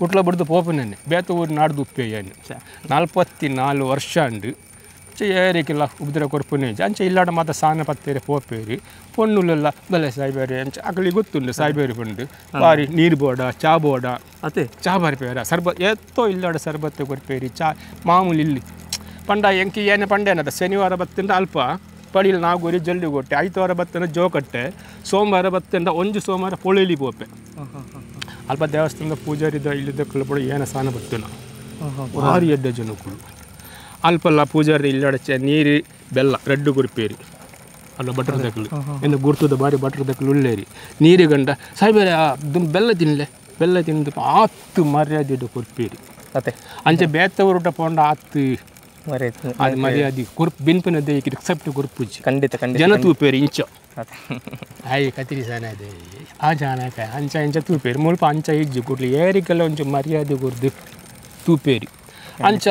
S2: ಕುಟ್ಲ ಬಡ್ದು ಪೋಪಿನೇ ಬೇತ ಊರು ನಾಡ್ದು ಉಪ್ಪೆ ಏನು 44 ವರ್ಷ ಅಂಡು ಏರಿಕೆಲ್ಲ ಉಪದ್ರ ಕೊರ್ಪಿನ ಇಜ್ಜಿ ಅಂಚ ಇಲ್ಲಾಡ ಮಾತ ಸಾನ ಪತ್ತೇರಿ ಪೋಪೇರಿ ಪೊಣ್ಣುಲೆಲ್ಲ ಬಲೆ ಸಾಯ್ಬೇರಿ ಅಂಚ ಅಕಲಿ ಗೊತ್ತುಂಡು ಸಾಯ್ಬೇರಿ ಪಂಡು ಬಾರಿ ನೀರು ಬೋಡ ಚಾ ಬೋಡ
S1: ಅದೇ
S2: ಚಾ ಬರ್ಪೇರ ಸರ್ಬತ್ ಎತ್ತೋ ಇಲ್ಲಾಡ ಸರ್ಬತ್ತು ಕೊರ್ಪೇರಿ ಚಾ ಮಾಮೂಲಿ ಇಲ್ಲಿ ಪಂಡ ಎಂಕಿ ಏನೇ ಪಂಡೇನದ ಶನಿವಾರ ಬತ್ತಿಂದ ಅಲ್ಪ ಪಡಿಲ್ ನಾಗೂರಿ ಜಲ್ದಿ ಕೊಟ್ಟೆ ಐತವಾರ ಬತ್ತಿನ ಜೋಕಟ್ಟೆ ಸೋಮವಾರ ಬತ್ತಿಂದ ಒಂಜು ಸೋಮವಾರ ಪೊಳಿಲಿ ಪೋಪೆ ಅಲ್ಪ ದೇವಸ್ಥಾನದ ಪೂಜಾರಿದ ಇಲ್ಲಿದ್ದ ಕಲ್ಪಡು ಏನ ಸಾನ ಬತ್ತಿನ ಭಾರಿ ಎಡ್ಡೆ ಜನಕ್ಕಳು ಅಲ್ಪಲ್ಲ ಪೂಜಾರಿ ಇಲ್ಲಡಚೆ ನೀರು ಬೆಲ್ಲ ರೆಡ್ಡು ಕೊರ್ಪೇರಿ ಅಲ್ಲ ಬಟರ್ ದಕ್ಕಲು ಇನ್ನು ಗುರ್ತದ ಬಾರಿ ಬಟರ್ ದಕ್ಕಲು ಉಳ್ಳೇರಿ ನೀರು ಗಂಡ ಸಾಯ್ಬೇರೆ ಬೆಲ್ಲ ತಿನ್ನಲೆ ಬೆಲ್ಲ ತಿಂದು ಆತ್ತು ಮರ್ಯಾದೆ ಕೊರ್ಪೇರಿ
S1: ಅತ್ತೆ
S2: ಅಂಚೆ ಬೇತವರು ಪೋಂಡ ಆತ್ತು ಅದು ಮರ್ಯಾದೆ ಕೊರ್ಪು ಬಿನ್ಪಿನ ದೇಹಿಗೆ ರಿಸೆಪ್ಟ್ ಕೊರ್ಪುಜ್ಜಿ
S1: ಖಂಡಿತ ಖಂಡಿತ
S2: ಜನ ತೂಪೇರಿ ಇಂಚ ಆಯ್ ಕತಿರಿ ಸಾನ ಅದೇ ಆ ಜಾನ ಅಂಚ ಇಂಚ ತೂಪೇರಿ ಮುಲ್ಪ ಅಂಚ ಇಜ್ಜಿ ಕೊಡ್ಲಿ ಏರಿಗೆಲ್ಲ ಒಂಚು ಮರ್ಯಾದೆ ಕೊರ್ದು ತೂಪೇರಿ ಅಂಚ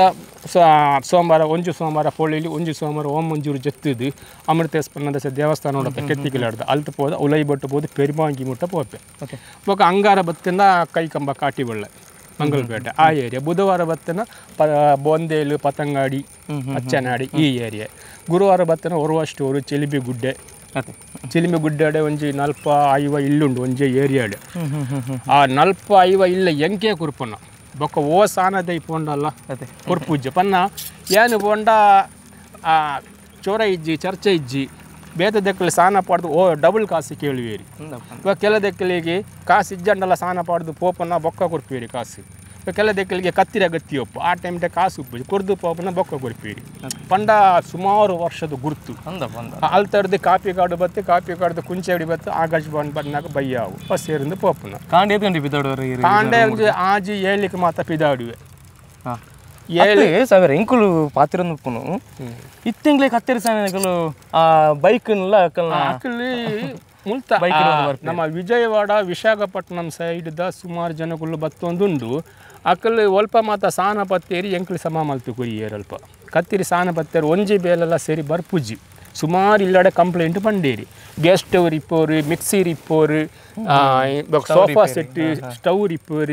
S2: ಸೋಮವಾರ ಒಂಜು ಸೋಮವಾರ ಪೊಳಿಲಿ ಒಂಜು ಸೋಮವಾರ ಓಂ ಮಂಜೂರು ಜತ್ತಿದ್ದು ಅಮೃತೇಶ್ವರನ ದೇವಸ್ಥಾನ ನೋಡತ್ತೆ ಕೆತ್ತಿಗಿಲಾಡ್ದು ಅಲ್ತ ಪೋದ ಉಲೈ ಬಟ್ಟು ಪೋದು ಪೆರಿಮಾಂಗಿ ಮುಟ್ಟ ಪೋಪೆ ಬೊಕ ಅಂಗಾರ ಬತ್ತಿಂದ ಕೈಕಂಬ ಕಾಟಿಬಳ್ಳೆ ಮಂಗಲಪೇಟೆ ಆ ಏರಿಯಾ ಬುಧವಾರ ಬತ್ತಿನ ಪ ಬೊಂದೇಲು ಪತಂಗಾಡಿ ಅಚ್ಚನಾಡಿ ಈ ಏರಿಯಾ ಗುರುವಾರ ಬತ್ತಿನ ಒರ್ವಷ್ಟೂರು ಚಿಲಿಬಿ ಗುಡ್ಡೆ ಚಿಲಿಮಿ ಗುಡ್ಡಾಡೆ ಒಂಜಿ 45 ಇಲ್ಲುಂಡು ಒಂಜಿ ಏರಿಯಾಡೆ ಆ 45 ಇಲ್ಲ ಎಂಕೆ ಕುರ್ಪನ ಬೊಕ್ಕ ಓ ಸಾನದೈ ಪೋಂಡಲ್ಲ ಕೊರ್ಪುಜ್ಜೆ ಪನ್ನ ಏನು ಪೋಂಡ ಆ ಚೋರ ಇಜ್ಜಿ ಚರ್ಚೆ ಇಜ್ಜಿ ಬೇತ ದಕ್ಕಲಿ ಸಾನ ಪಾಡ್ದು ಓ ಡಬಲ್ ಕಾಸು ಕೇಳುವೇರಿ ಇವಾಗ ಕೆಲ ದಕ್ಕಲಿಗೆ ಕಾಸು ಇಜ್ಜಂಡಲ್ಲ ಸಾನ ಪಾಡ್ದು ಪೋಪನ ಬೊಕ್ಕ ಕೊರ್ಪೇರಿ ಕಾಸು ಇವಾಗ ಕೆಲ ದಕ್ಕಲಿಗೆ ಕತ್ತಿರ ಗತ್ತಿ ಒಪ್ಪು ಆ ಟೈಮ್ಟ ಕಾಸು ಉಪ್ಪು ಕೊರ್ದು ಪೋಪನ ಬೊಕ್ಕ ಕೊರ್ಪೇರಿ ಪಂಡ ಸುಮಾರು ವರ್ಷದ ಗುರ್ತು ಅಲ್ತರ್ದು ಕಾಪಿ ಕಾಡು ಬತ್ತು ಕಾಪಿ ಕಾಡ್ದು ಕುಂಚೆಡಿ ಬತ್ತು ಆಕಾಶ ಬಂದು ಬಂದಾಗ ಬಯ್ಯಾವು ಸೇರಿಂದ ಪೋಪನ
S1: ಕಾಂಡೆ ಪಿದಾಡುವರು
S2: ಕಾಂಡೆ ಒಂಜಿ ಆಜಿ ಏಳಿಗೆ ಮಾತ ಪಿದಾಡುವೆ
S1: ಏಳು ಸಾವಿರ ಇಂಕುಲು ಪಾತಿರೊಂದು ಉಪ್ಪುನು ಇತ್ತಿಂಗ್ಲೆ ಕತ್ತಿರಿ ಸಾನಕಲು ಆ ಬೈಕ್ನೆಲ್ಲ
S2: ಅಕಲಿ ಮುಲ್ತ ನಮ್ಮ ವಿಜಯವಾಡ ವಿಶಾಖಪಟ್ಟಣಂ ಸೈಡ್ದ ಸುಮಾರು ಜನಗಳು ಬತ್ತೊಂದುಂಡು ಅಕಲ್ ಒಲ್ಪ ಮಾತ ಸಾನ ಪತ್ತೇರಿ ಎಂಕಲು ಸಮ ಮಲ್ತು ಕೊರಿಯೇರಲ್ಪ ಕತ್ತಿರಿ ಸಾನ ಪತ್ತೇರಿ ಒಂಜಿ ಬೇಲೆಲ್ಲ ಸೇರಿ ಬರ್ಪುಜ್ಜಿ ಸುಮಾರು ಇಲ್ಲಡೆ complaint ಪಂಡೇರಿ gas stove repair mixie repair sofa set stove repair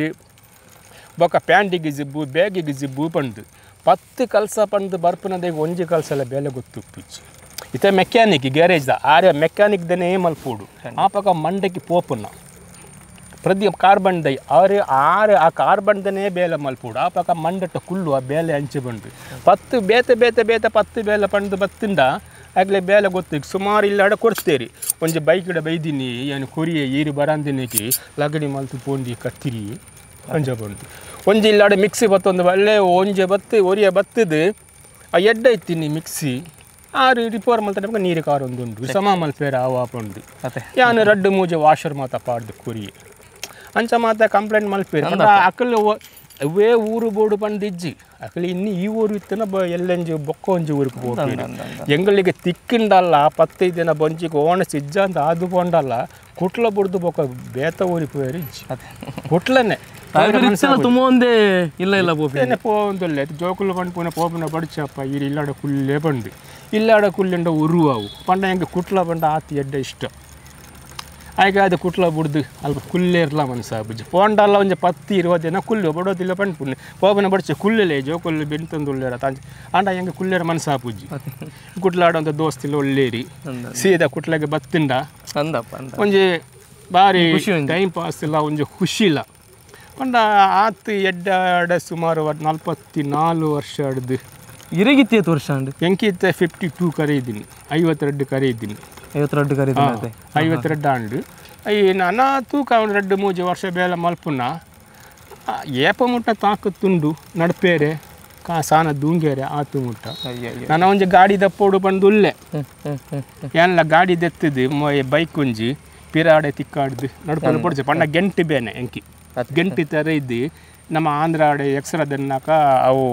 S2: ಬೊಕ ಪ್ಯಾಂಟಿಗೆ ಜಿಬ್ಬು ಬ್ಯಾಗಿಗೆ ಜಿಬ್ಬು ಪಂಡು 10 ಕಲ್ಸ ಪಂಡು ಬರ್ಪುನದೇ ಒಂಜಿ ಕಲ್ಸಲ ಬೇಲೆ ಗೊತ್ತುಪ್ಪುಜಿ ಇತ್ತೆ ಮೆಕ್ಯಾನಿಕ್ ಗ್ಯಾರೇಜ್ the ಆರೆ ಮೆಕ್ಯಾನಿಕ್ ದನೇ ಮಲ್ಪೋಡು ಆಪಕ ಮಂಡಕ್ಕೆ ಪೋಪುನ ಪ್ರತಿ ಕಾರ್ಬನ್ ದೈ ಆರು ಆರು ಆ ಕಾರ್ಬನ್ ದನೇ ಬೇಲೆ ಮಲ್ಪೋಡು ಆಪಕ ಮಂಡಟ ಕುಲ್ಲು ಆ ಬೇಲೆ ಅಂಚೆ ಬಂಡು 10 ಬೇತೆ ಬೇತೆ ಬೇತೆ 10 ಬೇಲೆ ಪಂಡು ಬತ್ತಿಂದ ಆಗಲೇ ಬೇಲೆ ಗೊತ್ತು ಸುಮಾರು ಇಲ್ಲಾಡ ಕೊಡ್ತೇರಿ ಒಂಜಿ ಬೈಕಿಡ ಬೈದಿನಿ ಏನು ಕೊರಿಯೆ ಈರು ಬರಂದಿನಿಗೆ ಲಗಡಿ ಮಲ್ತು ಪೋಂಡಿ ಕತ್ತಿರಿ ಅಂಜ ಬಂದು ಒಂಜಿ ಇಲ್ಲಾಡ ಮಿಕ್ಸಿ ಬತ್ತೊಂದು ಒಳ್ಳೆ ಒಂಜೆ ಬತ್ತು ಒರಿಯ ಬತ್ತದು ಆ ಎಡ್ಡ ಇತ್ತೀನಿ ಮಿಕ್ಸಿ ಆರು ರಿಪೇರ್ ಮಲ್ತ ನೀರು ಕಾರು ಒಂದುಂಡು ಸಮ ಮಲ್ಪೇರ ಆವ ಪಂಡು ಯಾನು ರಡ್ಡು ಮೂಜೆ ವಾಷರ್ ಮಾತ ಪಾಡ್ದು ಕೊರಿಯೆ ಅಂಚ ಮಾತ ಕಂಪ್ಲೇಂಟ್ ಮಲ್ಪೇರು ಅಕಲ್ ಅವೇ ಊರು ಬೋಡು ಪಂಡಿಜ್ಜಿ ಅಕಲಿ ಇನ್ನು ಈ ಊರು ಇತ್ತನ ಎಲ್ಲಂಜಿ ಬೊಕ್ಕ ಒಂಜಿ ಊರಿಗೆ ಹೋಗ್ತೀರಿ ಎಂಗಳಿಗೆ ತಿಕ್ಕಿಂಡಲ್ಲ 15 ದಿನ ಬೊಂಜಿಗೆ ಓಣಸ್ ಇಜ್ಜ ಅಂತ ಅದು ಪೊಂಡಲ್ಲ ಕುಟ್ಲ ಬುಡ್ದು ಬೊಕ್ಕ ಬೇತ ಊರಿಗೆ ಹೋಯರು ಇಜ್ಜಿ ಕುಟ್ಲನೆ
S1: ತುಂಬ ಒಂದೇ ಇಲ್ಲ ಇಲ್ಲ
S2: ಪೋಂದಿಲ್ಲ ಜೋಕುಲು ಪಂಡು ಪೂನ ಪೋಪುನ ಬಡಿಚಪ್ಪ ಈ ಇಲ್ಲಾಡ ಕುಲ್ಲೇ ಪಂಡು ಇಲ್ಲಾಡ ಕುಲ್ಲಿಂಡ ಉರುವಾವು ಪಂಡ ಹೆಂಗೆ ಕುಟ್ಲ ಪಂಡ ಆತಿ ಎಡ್ಡ ಇಷ್ಟ ಆಯ್ಕೆ ಅದು ಕುಟ್ಲ ಬುಡ್ದು ಅಲ್ಪ ಕುಲ್ಲೇ ಇರಲ್ಲ ಮನಸ್ಸಾಬುಜಿ ಪೋಂಡಲ್ಲ ಒಂಜಿ 10 20 ದಿನ ಕುಲ್ಲು ಬಡೋದಿಲ್ಲ ಪಂಡು ಪುಣ್ಯ ಪೋಪನ ಬಡಿಚೆ ಕುಲ್ಲೇ ಜೋಕುಲ್ಲು ಬೆಂತಂದುಳ್ಳೇರ ತಾಂಚ ಆಂಡ ಹೆಂಗೆ ಕುಲ್ಲೇರ ಮನಸ್ಸಾಪುಜಿ ಕುಟ್ಲಾಡೋಂಥ ದೋಸ್ತಿಲ್ಲ ಒಳ್ಳೇರಿ ಸೀದಾ ಕುಟ್ಲಾಗೆ ಬತ್ತಿಂಡ ಒಂಜಿ ಭಾರಿ ಟೈಮ್ ಪಾಸ್ ಇಲ್ಲ ಒಂಜಿ ಖುಷಿ ಇಲ್ಲ ಪಂಡ ಆತು ಎಡ್ಡ ಸುಮಾರು 44 ವರ್ಷ ಆಡ್ದು
S1: ಇರಗಿತ್ತು ವರ್ಷ ಅಂಡು
S2: ಎಂಕಿತ್ತ 52 ಕರೆ ಇದ್ದೀನಿ 52 ಕರೆ ಇದ್ದೀನಿ
S1: 52 ಕರೆ ಇದ್ದೀನಿ
S2: 52 ಆಂಡು ಈ ನಾನಾ ತೂಕ 2 3 ವರ್ಷ ಬೇಲೆ ಮಲ್ಪುನ ಏಪ ಮುಟ್ಟ ತಾಕು ತುಂಡು ನಡ್ಪೇರೆ ಕಾ ಸಾನ ದೂಂಗೇರೆ ಆತು ಮುಟ್ಟ ನಾನು ಒಂಜಿ ಗಾಡಿ ದಪ್ಪೋಡು ಪಂಡು ಉಲ್ಲೆ ಏನೆಲ್ಲ ಗಾಡಿ ದೆತ್ತಿದ್ದು ಬೈಕ್ ಒಂಜಿ ಪಿರಾಡೆ ತಿಕ್ಕಾಡ್ದು ನಡ್ಪನ್ನು ಪೊಡ್ಚೆ ಪಂಡ ಗೆಂಟು ಬೇನೆ ಎಂಕಿ ಗೆಂಟು ಥರ ಇದ್ದು ನಮ್ಮ ಆಂಧ್ರಾಡೆ ಎಕ್ಸ್ರದನ್ನಾಕ ಅವು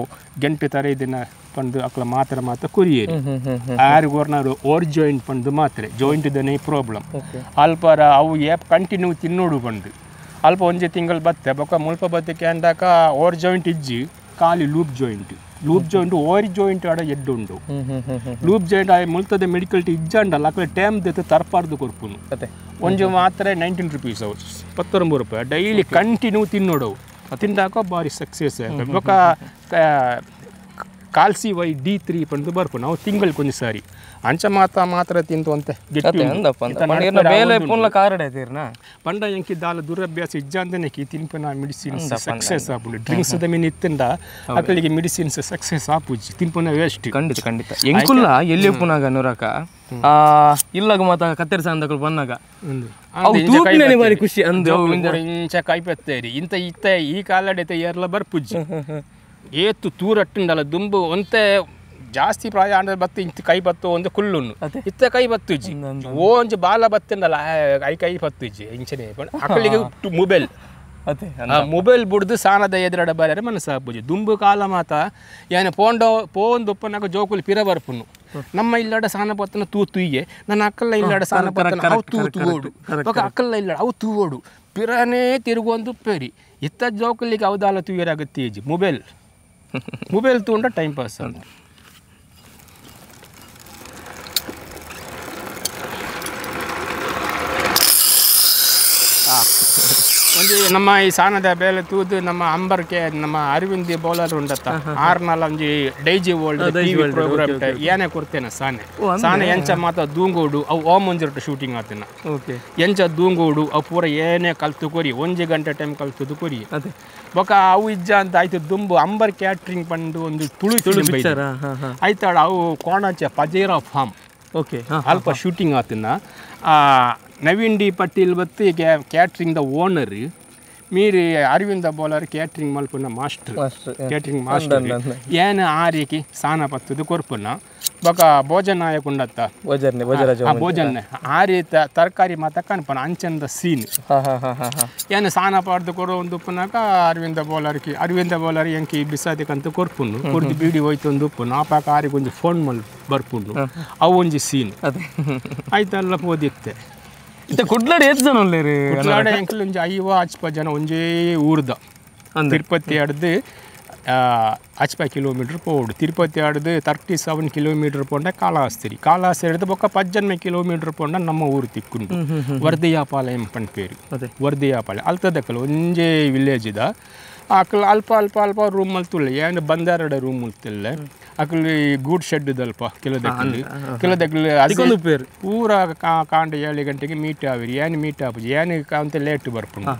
S2: ಗೆಂಟು ಥರ ಇದನ್ನ ಪಂಡು ಅಕ್ಲ ಮಾತ್ರ ಮಾತ್ರ ಕುರಿಯೇರಿ ಆರು ಗೋರ್ನಾರು ಓರ್ ಜಾಯಿಂಟ್ ಪಂಡು ಮಾತ್ರೆ ಜಾಯಿಂಟ್ ದನೇ ಪ್ರಾಬ್ಲಮ್ ಅಲ್ಪರ ಅವು ಏಪ್ ಕಂಟಿನ್ಯೂ ತಿನ್ನೋಡು ಪಂಡು ಅಲ್ಪ ಒಂಜಿ ತಿಂಗಳು ಬತ್ತೆ ಬೊಕ್ಕ ಮುಲ್ಪ ಬತ್ತೆ ಕ್ಯಾಂಡಾಕ ಓರ್ ಜಾಯಿಂಟ್ ಇಜ್ಜಿ ಖಾಲಿ loop joint loop joint or joint ಆಡ ಎಡ್ಡು ಉಂಡು ಲೂಪ್ ಜಾಯಿಂಟ್ ಆಯ್ ಮುಲ್ತದ ಮೆಡಿಕಲ್ ಇಜ್ಜಾಂಡಲ್ಲ ಅಕ್ಲೆ ಟೈಮ್ ದೆತ್ತು ತರ್ಪಾರ್ದು ಕೊರ್ಪುನು ಒಂಜಿ ಮಾತ್ರೆ 19 ರುಪೀಸ್ ಅವು 19 ರೂಪಾಯಿ ಡೈಲಿ ಕಂಟಿನ್ಯೂ ತಿನ್ನೋಡವು ತಿಂದಾಕ ಭಾರಿ ಸಕ್ಸಸ್ ಬೊಕ್ಕ ಕಾಲ್ಸಿ ವೈ D3 ಪಂದು ಬರ್ಪು ನಾವು ತಿಂಗಳಿಗೆ ಒಂಜಿ ಸಾರಿ ಅಂಚ ಮಾತ ಮಾತ್ರ ತಿಂತು ಅಂತ ಪಂಡ ಎಂಕಿ ದಾಲ ದುರಭ್ಯಾಸ ಇಜ್ಜಾಂದನೆ ತಿನ್ಪನ ಮೆಡಿಸಿನ್ಸ್ ಸಕ್ಸಸ್ ಆಪುಂಡು ಡ್ರಿಂಕ್ಸ್ the ಮೀನ್ ಇತ್ತಿಂದ ಅಕಲಿಗೆ ಮೆಡಿಸಿನ್ಸ್ ಸಕ್ಸಸ್ ಆಪುಜಿ ತಿನ್ಪನ ವೇಸ್ಟ್
S1: ಖಂಡಿತ ಖಂಡಿತ ಎಂಕುಲ್ಲ ಎಲ್ಲಿ ಪುನಾಗ ನುರಕ ಇಲ್ಲಾಗ ಮಾತ ಕತ್ತೆರ್ಸ ಅಂದಕಲು ಬನ್ನಾಗ ಬಾರಿ ಖುಷಿ ಅಂದು
S2: ಇಂಚ ಕಾಯ್ಪತ್ತೇರಿ ಇಂತ ಇತ್ತ ಈ ಕಾಲಡೆತ ಏರ್ಲ ಬರ್ಪುಜಿ ಏತು ತೂರಟ್ಟುಂಡಲ್ಲ ದುಂಬು ಒಂತೆ ಜಾಸ್ತಿ ಪ್ರಾಯ ಅಂದ್ರೆ ಬತ್ತು ಇಂತ ಕೈ ಬತ್ತು ಒಂದು ಕುಲ್ಲುನ್ನು ಇತ್ತ ಕೈ ಬತ್ತುಜಿ ಓ ಒಂಜಿ ಬಾಲ ಬತ್ತುಂಡಲ್ಲ I ಕೈ ಬತ್ತುಜಿ ಇಂಚನೆ ಅಕಲಿಗೆ ಮೊಬೈಲ್ ಮೊಬೈಲ್ ಬುಡ್ದು ಸಾನದ ಎದುರಡ ಬರ ಮನಸ್ಸಾಪುಜಿ ದುಂಬು ಕಾಲ ಮಾತ ಏನು ಪೋಂಡೋ ಪೋಂದೊಪ್ಪನಾಗ ಜೋಕುಲು ಪಿರ ಬರ್ಪುನು ನಮ್ಮ ಇಲ್ಲಾಡ ಸಾನ ಪತ್ತನ ತೂ ತೂಯ್ಯೆ ನನ್ನ ಅಕ್ಕಲ್ಲ ಇಲ್ಲಾಡ ಸಾನ ಪತ್ತನ ಅವು ತೂ ತೂವೋಡು ಅಕ್ಕಲ್ಲ ಇಲ್ಲಾಡ ಅವು ತೂವೋಡು ಪಿರನೇ ತಿರುಗುವಂದು ಪೇರಿ ಇತ್ತ ಜೋಕುಲಿಗೆ ಅವದಾಲ ತೂಯರಾಗುತ್ತೆ ಇಜ್ಜಿ ಮೊಬೈಲ್ ಮೊಬೈಲ್ ತಗೊಂಡ ಟೈಮ್ ಪಾಸ್ ಅಂತ. ಒಂದು ನಮ್ಮ ಈ ಸಾನದ ಬೇಲೆ ತೂದು ನಮ್ಮ ಅಂಬರ್ಕೆ ನಮ್ಮ ಅರವಿಂದ್ ಬೌಲರ್ ಉಂಡತ್ತ ಆರ್ನಲ್ಲ ಒಂಜಿ ಡೈಜಿ world TV program ಏನೇ ಕೊಡ್ತೇನೆ ಸಾನೆ ಸಾನೆ ಎಂಚ ಮಾತ ದೂಂಗೋಡು ಅವು ಓಮಂಜಿರಟ್ಟು ಶೂಟಿಂಗ್ ಆತನ ಎಂಚ ದೂಂಗೋಡು ಅವು ಪೂರ ಏನೇ ಕಲ್ತು ಕೊರಿ ಒಂಜಿ ಗಂಟೆ ಟೈಮ್ ಕಲ್ತದ್ದು ಕೊರಿ ಬೊಕ ಅವು ಇಜ್ಜ ಅಂತ ಆಯ್ತು ದುಂಬು ಅಂಬರ್ ಕ್ಯಾಟ್ರಿಂಗ್ ಪಂಡು ಒಂದು ತುಳು ತುಳು ಆಯ್ತಾಡ ಅವು ಕೋಣಾಚೆ ಪಜೇರಾ ಫಾರ್ಮ್ ಓಕೆ ಅಲ್ಪ ಶೂಟಿಂಗ್ ಆತನ ನವೀನ್ ಡಿ ಪಟೀಲ್ ಬತ್ತಿ catering the owner ಮೀರಿ ಅರವಿಂದ ಬೌಲರ್ ಕ್ಯಾಟ್ರಿಂಗ್ ಮಲ್ಪುನ master catering master ಏನು ಆರೀಕಿ ಸಾನ ಪತ್ತದು ಕೊರ್ಪುನ ಬೊಕ ಭೋಜನಾಯಕ ಉಂಡತ್ತ ಭೋಜನ ಆ ರೀತ ತರಕಾರಿ ಮಾತ ಕಾಣ್ಪನ ಅಂಚಂದ ಸೀನ್ ಏನು ಸಾನ ಪಾಡ್ದು ಕೊರೋ ಒಂದು ಉಪ್ಪುನಾಕ ಅರವಿಂದ ಬೌಲರ್కి ಅರವಿಂದ ಬೌಲರ್ ಎಂಕಿ ಬಿಸಾದಿಕಂತ ಕೊರ್ಪುನು ಕೊರ್ದು ಬೀಡಿ ಹೋಯ್ತು ಒಂದು ಉಪ್ಪುನು ಆಪಾಕ ಆರಿಗೆ ಒಂಜಿ ಫೋನ್ ಮಲ್ ಬರ್ಪುಂಡು ಅವು ಒಂಜಿ ಸೀನ್ ಆಯ್ತಲ್ಲ ಪೋದಿತ್ತೆ
S1: ಇತ್ತೆ ಕುಡ್ಲಾಡ ಏತ್ ಜನ ಉಲ್ಲೇರು
S2: ಕುಡ್ಲಾಡ ಎಂಕಲ್ ಒಂಜಿ 50 ಅಚ್ಪ ಜನ ಒಂಜೇ ಊರ್ದ ತಿರುಪತಿ ಅಡ್ದು ಅಚ್ಪ ಕಿಲೋಮೀಟ್ರ್ ಪೋಡು ತಿರುಪತಿ ಆಡ್ದು 37 ಕಿಲೋಮೀಟ್ರ್ ಪೋಂಡ ಕಾಳಹಸ್ತಿರಿ ಕಾಳಹಸ್ತಿ ಹಿಡ್ದು ಬೊಕ್ಕ 18 ಕಿಲೋಮೀಟ್ರ್ ಪೋಂಡ ನಮ್ಮ ಊರು ತಿಕ್ಕುಂಡು ವರ್ದಿಯಾಪಾಲಯಂ ಪನ್ಪೇರು ವರ್ದಿಯಾಪಾಳ್ಯ ಅಲ್ತದಕ್ಕಲ್ಲ ಒಂಜೇ ವಿಲೇಜ್ ಇದ ಅಕಲ್ ಅಲ್ಪ ಅಲ್ಪ ಅಲ್ಪ ರೂಮ್ ಮಲ್ತುಲ್ಲ ಏನು ಬಂದಾರಡ ರೂಮ್ ಮಲ್ತಿಲ್ಲ ಅಕಲ್ ಗೂಡ್ ಶೆಡ್ ಅಲ್ಪ ಕೆಲದಕ್ಕಲ್ಲಿ ಕೆಲದಕ್ಕಲ್ಲಿ ಪೂರ ಕಾಂಡ 7 ಗಂಟೆಗೆ ಮೀಟ್ ಆವಿರಿ ಏನು ಮೀಟ್ ಆಪುಜಿ ಏನು ಅಂತ ಲೇಟ್ ಬರ್ಪುಂಡು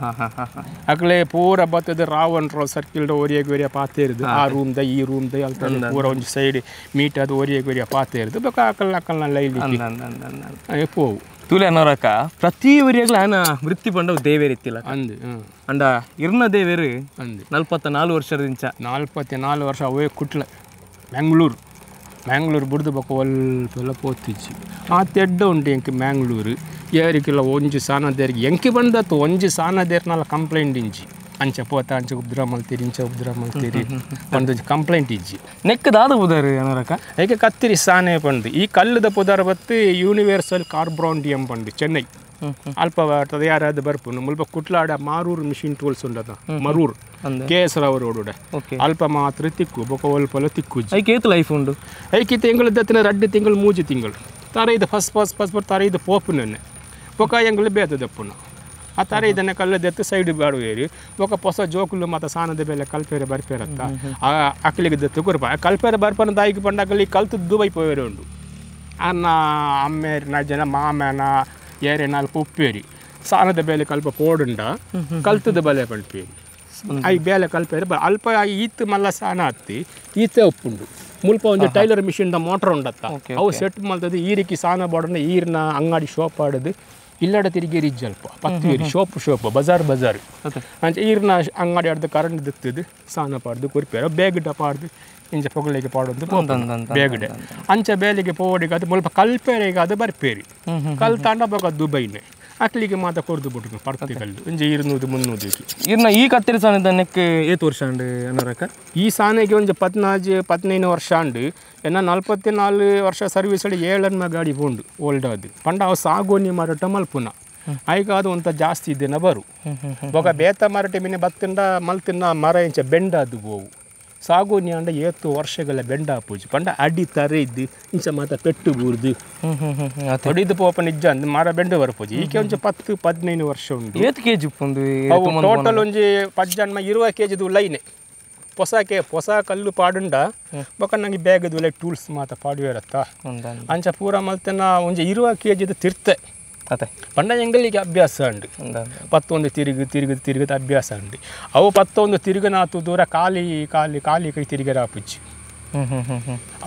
S2: ಅಕಲೆ ಪೂರ ಬತ್ತದ ರಾವಣ್ ರೋ ಸರ್ಕಿಲ್ ಒರಿಯಗೆ ಒರಿಯ ಪಾತೇರಿದು ಆ ರೂಮ್ದ ಈ ರೂಮ್ದ ಅಲ್ಪ ಪೂರ ಒಂದು ಸೈಡ್ ಮೀಟ್ ಅದು ಒರಿಯಗೆ ಒರಿಯ ಪಾತೇರಿದು ಬೇಕಾ ಅಕಲ್ ಅಕಲ್ನ ಲೈಲಿ ಪೋವು
S1: ತೂಲೆ ಅನ್ನೋರಕ್ಕ ಪ್ರತಿ ಒರಿಯಾಗ್ಲ ಆನ ವೃತ್ತಿ ಪಂಡವು ದೇವೇರ್ ಇತ್ತಿಲ್ಲ
S2: ಅಂದು
S1: ಅಂಡ ಇರ್ನ ದೇವೇರು
S2: ಅಂದು
S1: 44 ವರ್ಷದಿಂದ
S2: 44 ವರ್ಷ ಅವೇ ಕುಟ್ಲ ಮ್ಯಾಂಗ್ಳೂರು ಮ್ಯಾಂಗ್ಳೂರು ಬುಡ್ದು ಬೊಕ್ಕ ಒಲ್ಪೆಲ್ಲ ಪೋತಿಜ್ಜಿ ಆ ತೆಡ್ಡ ಉಂಟು ಎಂಕ್ ಮ್ಯಾಂಗ್ಳೂರು ಏರಿಕೆಲ್ಲ ಒಂಜಿ ಸಾನದೇರಿಗೆ ಎಂಕಿ ಬಂದತ್ತು ಒಂಜಿ ಸಾನದೇರ್ನಲ್ಲ ಕಂಪ್ಲೇಂಟ್ ಇಂಜಿ ಅಂಚೆ ಪೋತ ಅಂಚೆ ಉಬ್ದ್ರ ಮಲ್ತೀರಿ ಇಂಚೆ ಉಬ್ದ್ರ ಮಲ್ತೀರಿ ಒಂದು ಕಂಪ್ಲೇಂಟ್ ಇಜ್ಜಿ
S1: ನೆಕ್ ದಾದ ಪುದಾರು ಅನ್ನೋರಕ್ಕ
S2: ಏಕೆ ಕತ್ತಿರಿ ಸಾನೆ ಪಂದು ಈ ಕಲ್ಲದ ಪುದಾರ್ ಬತ್ತು ಯೂನಿವರ್ಸಲ್ ಕಾರ್ಬ್ರಾಂಡಿಯಂ ಪಂದು ಚೆನ್ನೈ ಅಲ್ಪ ಯಾರಾದ ಬರ್ಪುನು ಮುಲ್ಪ ಕುಟ್ಲಾಡ ಮಾರೂರು ಮಿಷಿನ್ ಟೂಲ್ಸ್ ಉಂಡದ ಮರೂರು K S Rao road ಅಲ್ಪ ಮಾತ್ರ ತಿಕ್ಕು ಬೊಕ ಒಲ್ಪಲ ತಿಕ್ಕು
S1: ಐಕೆ ಏತು ಲೈಫ್ ಉಂಡು
S2: ಐಕೆ ತಿಂಗಳು ದತ್ತಿನ 2 ತಿಂಗಳು 3 ತಿಂಗಳು ತರ ಇದು first first first ತರ ಇದು ಪೋಪುನೇ ಬೊಕ ಎಂಗಳು ಬೇತದಪ್ಪುನು ಆ ಥರ ಇದನ್ನೇ ಕಲ್ಲದೆತ್ತು ಸೈಡ್ ಬಾಡುವೇರಿ ಬೊಕ ಹೊಸ ಜೋಕುಲು ಮತ್ತು ಸಾನದ ಬೆಲೆ ಕಲ್ಪೇರೆ ಬರ್ಪೇರತ್ತ ಆ ಅಕ್ಕಲಿಗೆ ದತ್ತು ಕೊರ್ಪ ಕಲ್ಪೇರೆ ಬರ್ಪನ ದಾಯಿಗೆ ಪಂಡ ಅಕಲಿ ಕಲ್ತು ದುಬೈ ಪೋವೇರೆ ಉಂಡು ಅನ್ನ ಅಮ್ಮೇರಿನ ಜನ ಮಾಮನ ಏರೆ ನಾಲ್ಕು ಉಪ್ಪೇರಿ ಸಾನದ ಬೇಲೆ ಕಲ್ಪ ಪೋಡುಂಡ ಕಲ್ತದ ಬಲೆ ಪಂಪೇರಿ I ಬೇಲೆ ಕಲ್ಪೇರಿ ಅಲ್ಪ ಈತ್ ಮಲ್ಲ ಸಾನ ಹತ್ತಿ ಈತೆ ಉಪ್ಪುಂಡು ಮುಲ್ಪ ಒಂದು tailor machine the motor ಉಂಡತ್ತ ಅವು ಸೆಟ್ ಮಲ್ತದ್ದು ಈ ರೀತಿ ಸಾನ ಬಾಡೋಣ ಈರ್ನ ಅಂಗಡಿ ಶಾಪ್ ಆಡೋದು ಇಲ್ಲಡ ತಿರುಗಿ ಇಜ್ಜಲ್ಪ ಪತ್ತು shop shop Bazaar Bazaar ಅಂಚೆ ಈರ್ನ ಅಂಗಡಿ ಆಡ್ದು ಕರೆಂಟ್ ದಿತ್ತದು ಸಾನ ಪಾಡ್ದು ಕೊರ್ಪೇರ ಬೇಗಡ ಪಾಡ್ದು ಇಂಚ ಪೊಗಲಿಗೆ ಪಾಡೊಂದು ಬೇಗಡೆ ಅಂಚೆ ಬೇಲಿಗೆ ಪೋಡಿಗೆ ಅದು ಮುಲ್ಪ ಕಲ್ಪೇರಿಗೆ ಅದು ಬರ್ಪೇರಿ ಕಲ್ ತಾಂಡ ಬೋಗ ದುಬೈನೆ ಅಕ್ಲಿಗೆ ಮಾತ ಕೊರ್ದು ಬಿಟ್ಟು ಪರ್ತಿ ಕಲ್ಲು ಒಂಜಿ 200 300
S1: ಇರ್ನ ಈ ಕತ್ತಿರಿ ಸಾನೆ ನೆಕ್ ಏತು ವರ್ಷ ಅಂಡು ಅನ್ನೋರಕ್ಕ
S2: ಈ ಸಾನೆಗೆ ಒಂಜಿ 14 15 ವರ್ಷ ಅಂಡು ಎನ್ನ 44 ವರ್ಷ ಸರ್ವಿಸ್ 7 ಗಾಡಿ ಪೋಂಡು ಓಲ್ಡ್ ಅದು ಪಂಡ ಅವು ಸಾಗೋನಿ ಮಾರಾಟ ಮಲ್ಪುನ ಐಕ ಅದು ಒಂತ ಜಾಸ್ತಿ ಇದ್ದೇನ ಬರು ಬೊಕ ಬೇತ ಮಾರಾಟ ಮಿನಿ ಬತ್ತಿಂಡ ಮಲ್ತಿನ ಮರ ಇಂಚ ಬೆಂಡ ಅದು ಗೋವು ಸಾಗೋನಿ ಅಂಡ ಏತು ವರ್ಷಗಳ ಬೆಂಡ ಪೂಜೆ ಪಂಡ ಅಡಿ ತರ ಇದ್ದು ಇಂಚ ಮಾತ ಪೆಟ್ಟು ಬೂರ್ದು ಹೊಡಿದು ಪೋಪ ನಿಜ ಅಂದ್ ಮರ ಬೆಂಡು ಬರ್ಪೂಜೆ ಈಕೆ ಒಂಜಿ 10 15 ವರ್ಷ ಉಂಟು
S1: ಏತು ಕೆ ಜಿ ಉಂಡು
S2: ಅವು ಟೋಟಲ್ ಒಂಜಿ 10 20 ಕೆ ಜಿದು ಲೈನೆ ಹೊಸಕ್ಕೆ ಹೊಸ ಕಲ್ಲು ಪಾಡುಂಡ ಬೊಕ ನಂಗೆ ಬ್ಯಾಗದು ಲೈ ಟೂಲ್ಸ್ ಮಾತ ಪಾಡುವೇರತ್ತ ಅಂಚ ಪೂರ ಮಲ್ತೆನ ಒಂಜಿ 20 ಕೆ ಜಿದು ತಿರ್ತೆ ಪಂಡ ಎಂಗಳಿಗೆ ಅಭ್ಯಾಸ ಉಂಡು 11 ತಿರುಗು ತಿರುಗು ತಿರುಗದ ಅಭ್ಯಾಸ ಉಂಡು ಅವು 11 ತಿರುಗನಾತು ದೂರ ಖಾಲಿ ಖಾಲಿ ಖಾಲಿ ಕೈ ತಿರುಗರ ಪುಚ್ಚಿ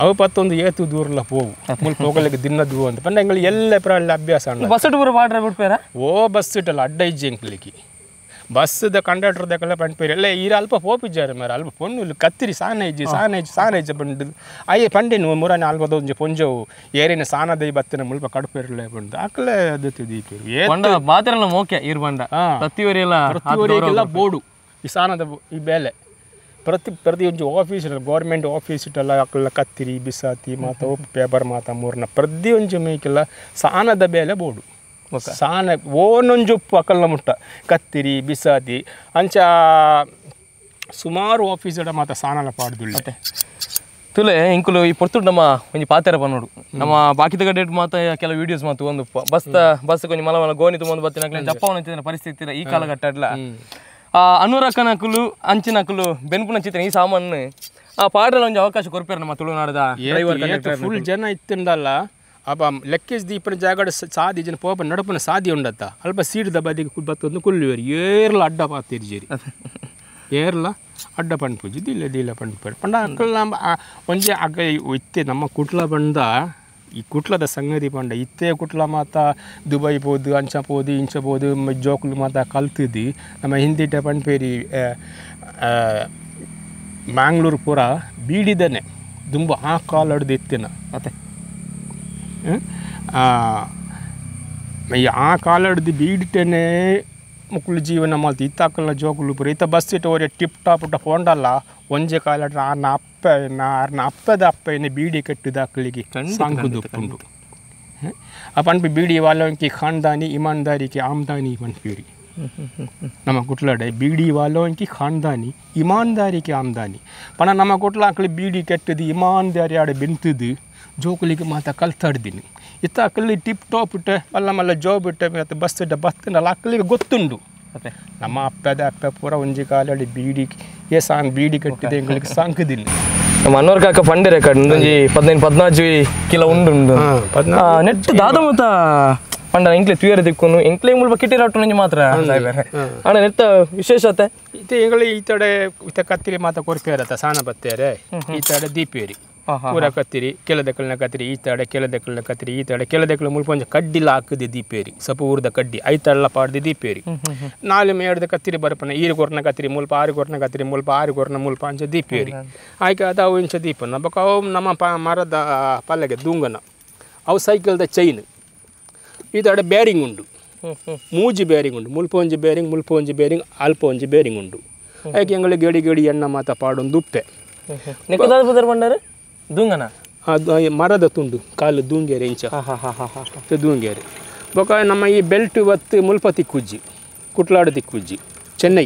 S2: ಅವು 11 ಏತು ದೂರಲ ಪೋವು ಮುಲ್ಪ ಹೋಗಲಿಕ್ಕೆ ದಿನದು ಅಂತ ಪಂಡ ಎಂಗಳಿಗೆ ಎಲ್ಲ ಪ್ರಾಣ ಅಭ್ಯಾಸ ಉಂಡು
S1: ಬಸ್ ಪೂರ ಪಾಡ್ರೆ ಬಿಡ್ಪೇರ
S2: ಓ ಬಸ್ ಇಟ್ಟಲ್ಲ ಅಡ್ಡ ಇಜ್ಜಿ ಎಂಕ್ಲಿಕ್ಕೆ ಬಸ್ದ ಕಂಡಕ್ಟರ್ ದಕ್ಕಲ್ಲ ಪಂಪೇರಿ ಎಲ್ಲ ಈರ ಅಲ್ಪ ಪೋಪಿಜ್ಜಾರೆ ಮಾರ ಅಲ್ಪ ಪೊಣ್ಣು ಕತ್ತಿರಿ ಸಾನ ಇಜ್ಜಿ ಸಾನ ಇಜ್ಜಿ ಸಾನ ಇಜ್ಜಿ ಪಂಡು ಅಯ್ಯ ಪಂಡೆನು ಮುರಾನೆ ಅಲ್ಪದ ಒಂಜಿ ಪೊಂಜವು ಏರಿನ ಸಾನದೈ ಬತ್ತಿನ ಮುಲ್ಪ ಕಡುಪೇರಲೆ ಪಂಡು ಅಕ್ಕಲೆ ಅದು ದೀಪೇರು
S1: ಬಂಡ ಮಾತಿರಲ್ಲ ಮೋಕೆ ಈರ್ ಬಂಡ ಪ್ರತಿಯೊರಿಯಲ್ಲ
S2: ಪ್ರತಿಯೊರಿಗೆಲ್ಲ ಬೋರ್ಡು ಈ ಸಾನದ ಈ ಬೇಲೆ ಪ್ರತಿ ಪ್ರತಿ ಒಂಜಿ office government office ಇಟ್ಟಲ್ಲ ಅಕ್ಕಲ್ಲ ಕತ್ತಿರಿ ಬಿಸಾತಿ ಮಾತ ಪೇಪರ್ ಮಾತ ಮೂರ್ನ ಪ್ರತಿಯೊಂಜಿ ಮೇಕೆಲ್ಲ ಸಾನದ ಬೇಲೆ ಬೋರ್ಡು ಸಾನ ಓನೊಂಜುಪ್ಪು ಅಕಲ್ನ ಮುಟ್ಟ ಕತ್ತಿರಿ ಬಿಸಾತಿ ಅಂಚ ಸುಮಾರು ಆಫೀಸ್ ಮಾತ ಸಾನಲ ಪಾಡ್ದುಲ್ಲ
S1: ತುಲೆ ಇಂಕುಲು ಈ ಪೊರ್ತುಡು ನಮ್ಮ ಒಂಜಿ ಪಾತೆರ ಪನ್ನೋಡು ನಮ್ಮ ಬಾಕಿದ ಡೇಟ್ ಮಾತ ಕೆಲವು ವೀಡಿಯೋಸ್ ಮಾತು ಒಂದು ಬಸ್ ಬಸ್ ಕೊಂಚ ಮಲ ಮಲ ಗೋನಿ ತುಂಬೊಂದು ಬತ್ತಿನ ಜಪ್ಪವನ ಪರಿಸ್ಥಿತಿ ಈ ಕಾಲಘಟ್ಟಡ್ಲ ಆ ಅನುರಕನಕುಲು ಅಂಚಿನಕುಲು ಬೆನ್ಪುನ ಚಿತ್ರ ಈ ಸಾಮಾನು ಆ ಪಾಡ್ರಲ್ಲ ಒಂಜಿ ಅವಕಾಶ ಕೊರ್ಪೇರ ನಮ್ಮ ತುಳುನಾಡದ ಡ್ರೈವರ್
S2: ಫುಲ್ ಜನ ಇತ್ತಿಂದಲ್ಲ ಅಪ್ಪ ಲೆಕ್ಕೇಜ್ ದೀಪನ ಜಾಗಡ ಸಾದಿ ಜನ ಪೋಪ ನಡಪನ ಸಾದಿ ಉಂಡತ್ತ ಅಲ್ಪ ಸೀಡ್ದ ಬದಿಗೆ ಬತ್ತೊಂದು ಕುಲ್ಲುವೇರು ಏರ್ಲ ಅಡ್ಡ ಪಾತಿರಿ ಜೇರಿ ಏರ್ಲ ಅಡ್ಡ ಪಂಪುಜಿ ದಿಲ್ಲ ದಿಲ್ಲ ಪಂಪು ಪಂಡ ಅಕ್ಕಲ್ ನಮ್ಮ ಒಂಜಿ ಅಕ್ಕ ಇತ್ತೆ ನಮ್ಮ ಕುಟ್ಲ ಬಂದ ಈ ಕುಟ್ಲದ ಸಂಗತಿ ಪಂಡ ಇತ್ತೆ ಕುಟ್ಲ ಮಾತ ದುಬೈ ಪೋದು ಅಂಚ ಪೋದು ಇಂಚ ಪೋದು ಜೋಕುಲು ಮಾತ ಕಲ್ತಿದ್ದು ನಮ್ಮ ಹಿಂದಿಟ ಪಂಪೇರಿ ಮ್ಯಾಂಗ್ಳೂರು ಪೂರ ಬೀಡಿದನೆ ದುಂಬು ಆ ಕಾಲಡ್ದು ಇತ್ತಿನ
S1: ಮತ್ತೆ
S2: ಆ ಕಾಲಡ್ದು ಬೀಡಿಟೇನೆ ಮುಕ್ಕಳು ಜೀವನ ಮಲ್ತು ಇತ್ತಾಕಲ್ನ ಜೋಕುಲು ಪೂರ ಇತ್ತ ಬಸ್ ಇಟ್ಟು ಒರೆ ಟಿಪ್ ಟಾಪ್ ಉಟ್ಟ ಫೋಂಡಲ್ಲ ಒಂಜೆ ಕಾಲಡ್ರ ಆರ್ನ ಅಪ್ಪ ಆರ್ನ ಅಪ್ಪದ ಅಪ್ಪ ಎಣ್ಣೆ ಬೀಡಿ ಕಟ್ಟಿದ ಅಕ್ಕಳಿಗೆ ಸಾಂಕುದುಪ್ಪುಂಡು ಆ ಪನ್ಪಿ ಬೀಡಿ ವಾಲಂಕಿ ಖಾನ್ದಾನಿ ಇಮಾನ್ದಾರಿಗೆ ಆಮ್ದಾನಿ ಪನ್ಪೀರಿ. ನಮ್ಮ ಕುಟ್ಲಾಡೆ ಬೀಡಿ ವಾಲೋಂಕಿ ಖಾನ್ದಾನಿ ಇಮಾನ್ದಾರಿಗೆ ಆಮ್ದಾನಿ ಪಣ ನಮ್ಮ ಕುಟ್ಲ ಬೀಡಿ ಕೆಟ್ಟದು ಇಮಾನ್ದಾರಿ ಆಡೆ ಬೆಂತದು ಜೋಕುಲಿಗೆ ಮಾತ ಕಲ್ತಾಡ್ದೀನಿ ಇತ್ತ ಅಕ್ಕಲಿ ಟಿಪ್ ಟಾಪ್ ಇಟ್ಟೆ ಮಲ್ಲ ಮಲ್ಲ ಜಾಬ್ ಇಟ್ಟೆ ಮತ್ತು ಬಸ್ ಇಟ್ಟೆ ಬತ್ತಿನಲ್ಲ ಅಕ್ಕಲಿಗೆ ಗೊತ್ತುಂಡು ನಮ್ಮ ಅಪ್ಪದ ಅಪ್ಪ ಪೂರ ಒಂಜಿ ಕಾಲಡಿ ಬೀಡಿ ಏ ಸಾಂಗ್ ಬೀಡಿ ಕಟ್ಟಿದೆ ಎಂಗಳಿಗೆ ಸಾಂಕದಿಲ್ಲ
S1: ನಮ್ಮ ಅನ್ವರ್ ಕಾಕ ಪಂಡೆ ರೆಕಾರ್ಡ್ ಒಂಜಿ 15 14 ಕಿಲೋ ಉಂಡು ಉಂಡು ನೆಟ್ ದಾದ ಮತ ಪಂಡ ಎಂಕ್ಲೆ ತುಯರ್ ದಿಕ್ಕುನು ಎಂಕ್ಲೆ ಮುಲ್ಪ ಕಿಟ್ಟಿರಾಟು ನಂಜಿ ಮಾತ್ರ ಅಣ್ಣ ನೆತ್ತ ವಿಶೇಷತೆ
S2: ಇತ್ತೆ ಎಂಗಳು ಈ ತಡೆ ಇತ್ತ ಕತ್ತಿರಿ ಮಾತ ಕೊರ್ಪೇರತ್ತ ಸಾನ ಬತ್ತೇರೆ ಈ ತಡೆ ದೀಪೇರಿ ಪೂರ ಕತ್ತಿರಿ ಕೆಲದಕ್ಕಲ್ನ ಕತ್ತಿರಿ ಈ ತಡೆ ಕೆಲದಕ್ಕಲ್ನ ಕತ್ತಿರಿ ಈ ತಡೆ ಕೆಲದಕ್ಕಲ ಮುಲ್ಪ ಒಂಜಿ ಕಡ್ಡಿಲ ಹಾಕದೆ ದೀಪೇರಿ ಸಪು ಊರ್ದ ಕಡ್ಡಿ ಐತಳ್ಳ ಪಾಡ್ದು ದೀಪೇರಿ ನಾಲು ಮೇಡ್ದ ಕತ್ತಿರಿ ಬರಪನ ಈರು ಕೊರ್ನ ಕತ್ತಿರಿ ಮುಲ್ಪ ಆರು ಕೊರ್ನ ಕತ್ತಿರಿ ಮುಲ್ಪ ಆರು ಕೊರ್ನ ಮುಲ್ಪ ಅಂಚ ದೀಪೇರಿ ಆಯ್ಕೆ ಅದು ಅವು ಇಂಚ ದೀಪನ ಬೊಕ ಅವು ನಮ್ಮ ಪ ಮರದ ಪಲ್ಲಗೆ ದೂಂಗನ ಅವು ಸೈಕಲ್ದ ಚೈನ್ ಈ ತಡೆ ಬೇರಿಂಗ್ ಉಂಡು ಮೂಜಿ ಬೇರಿಂಗ್ ಉಂಡು ಮುಲ್ಪ ಒಂಜಿ ಬೇರಿಂಗ್ ಮುಲ್ಪ ಒಂಜಿ ಬೇರಿಂಗ್ ಅಲ್ಪ ಒಂಜಿ ಬೇರಿಂಗ್ ಉಂಡು ಆಯ್ಕೆ ಎಂಗಳು ಗೇಡಿ ಗೇಡಿ ಎಣ್ಣ ಮಾತ ಪಾಡೊಂದು ಉಪ್ಪೆ
S1: ಬಂಡಾರೆ ದೂಂಗನ
S2: ಅದು ಮರದ ತುಂಡು ಕಾಲು ದೂಂಗೇರಿ ಇಂಚ ದೂಂಗೇರಿ ಬೊಕ ನಮ್ಮ ಈ ಬೆಲ್ಟ್ ಬತ್ತು ಮುಲ್ಪ ತಿಕ್ಕುಜ್ಜಿ ಕುಟ್ಲಾಡು ತಿಕ್ಕುಜ್ಜಿ ಚೆನ್ನೈ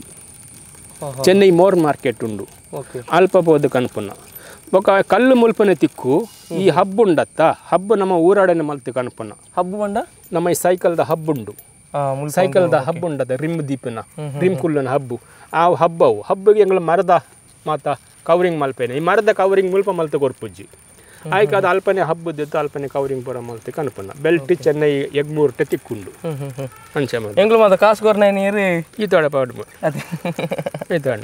S2: ಚೆನ್ನೈ ಮೋರ್ ಮಾರ್ಕೆಟ್ ಉಂಡು ಅಲ್ಪ ಬೋದು ಕನ್ಪುನ ಬೊಕ ಕಲ್ಲು ಮುಲ್ಪನೆ ತಿಕ್ಕು ಈ ಹಬ್ಬ ಉಂಡತ್ತ ಹಬ್ಬ ನಮ್ಮ ಊರಾಡನೆ ಮಲ್ತು ಕನ್ಪುನ
S1: ಹಬ್ಬ ಬಂಡ
S2: ನಮ್ಮ ಈ ಸೈಕಲ್ದ ಹಬ್ಬುಂಡು ಸೈಕಲ್ದ ಹಬ್ಬ ಉಂಡದ ರಿಮ್ ದೀಪನ ರಿಮ್ ಕುಲ್ಲನ ಹಬ್ಬು ಆ ಹಬ್ಬವು ಹಬ್ಬಗೆ ಎಂಗಳ ಮರದ ಮಾತ ಕವರಿಂಗ್ ಮಲ್ಪೇನೆ ಈ ಮರದ ಕವರಿಂಗ್ ಮುಲ್ಪ ಮಲ್ತು ಕೊರ್ಪುಜ್ಜಿ ಆಯ್ಕೆ ಅದು ಅಲ್ಪನೆ ಹಬ್ಬದಿತ್ತು ಅಲ್ಪನೆ ಕವರಿಂಗ್ ಪೂರ ಮಲ್ತು ಕನ್ಪುನ ಬೆಲ್ಟ್ ಚೆನ್ನೈ ಎಗ್ಮೂರ್ಟೆ ತಿಕ್ಕುಂಡು ಅಂಚೆ ಮಲ್ತು
S1: ಎಂಗ್ಳು ಮಾತ ಕಾಸು ಕೊರ್ನ ನೀರು
S2: ಈ ತೋಡ ಪಾಡು
S1: ಅದೇ
S2: ಈ ತೋಡ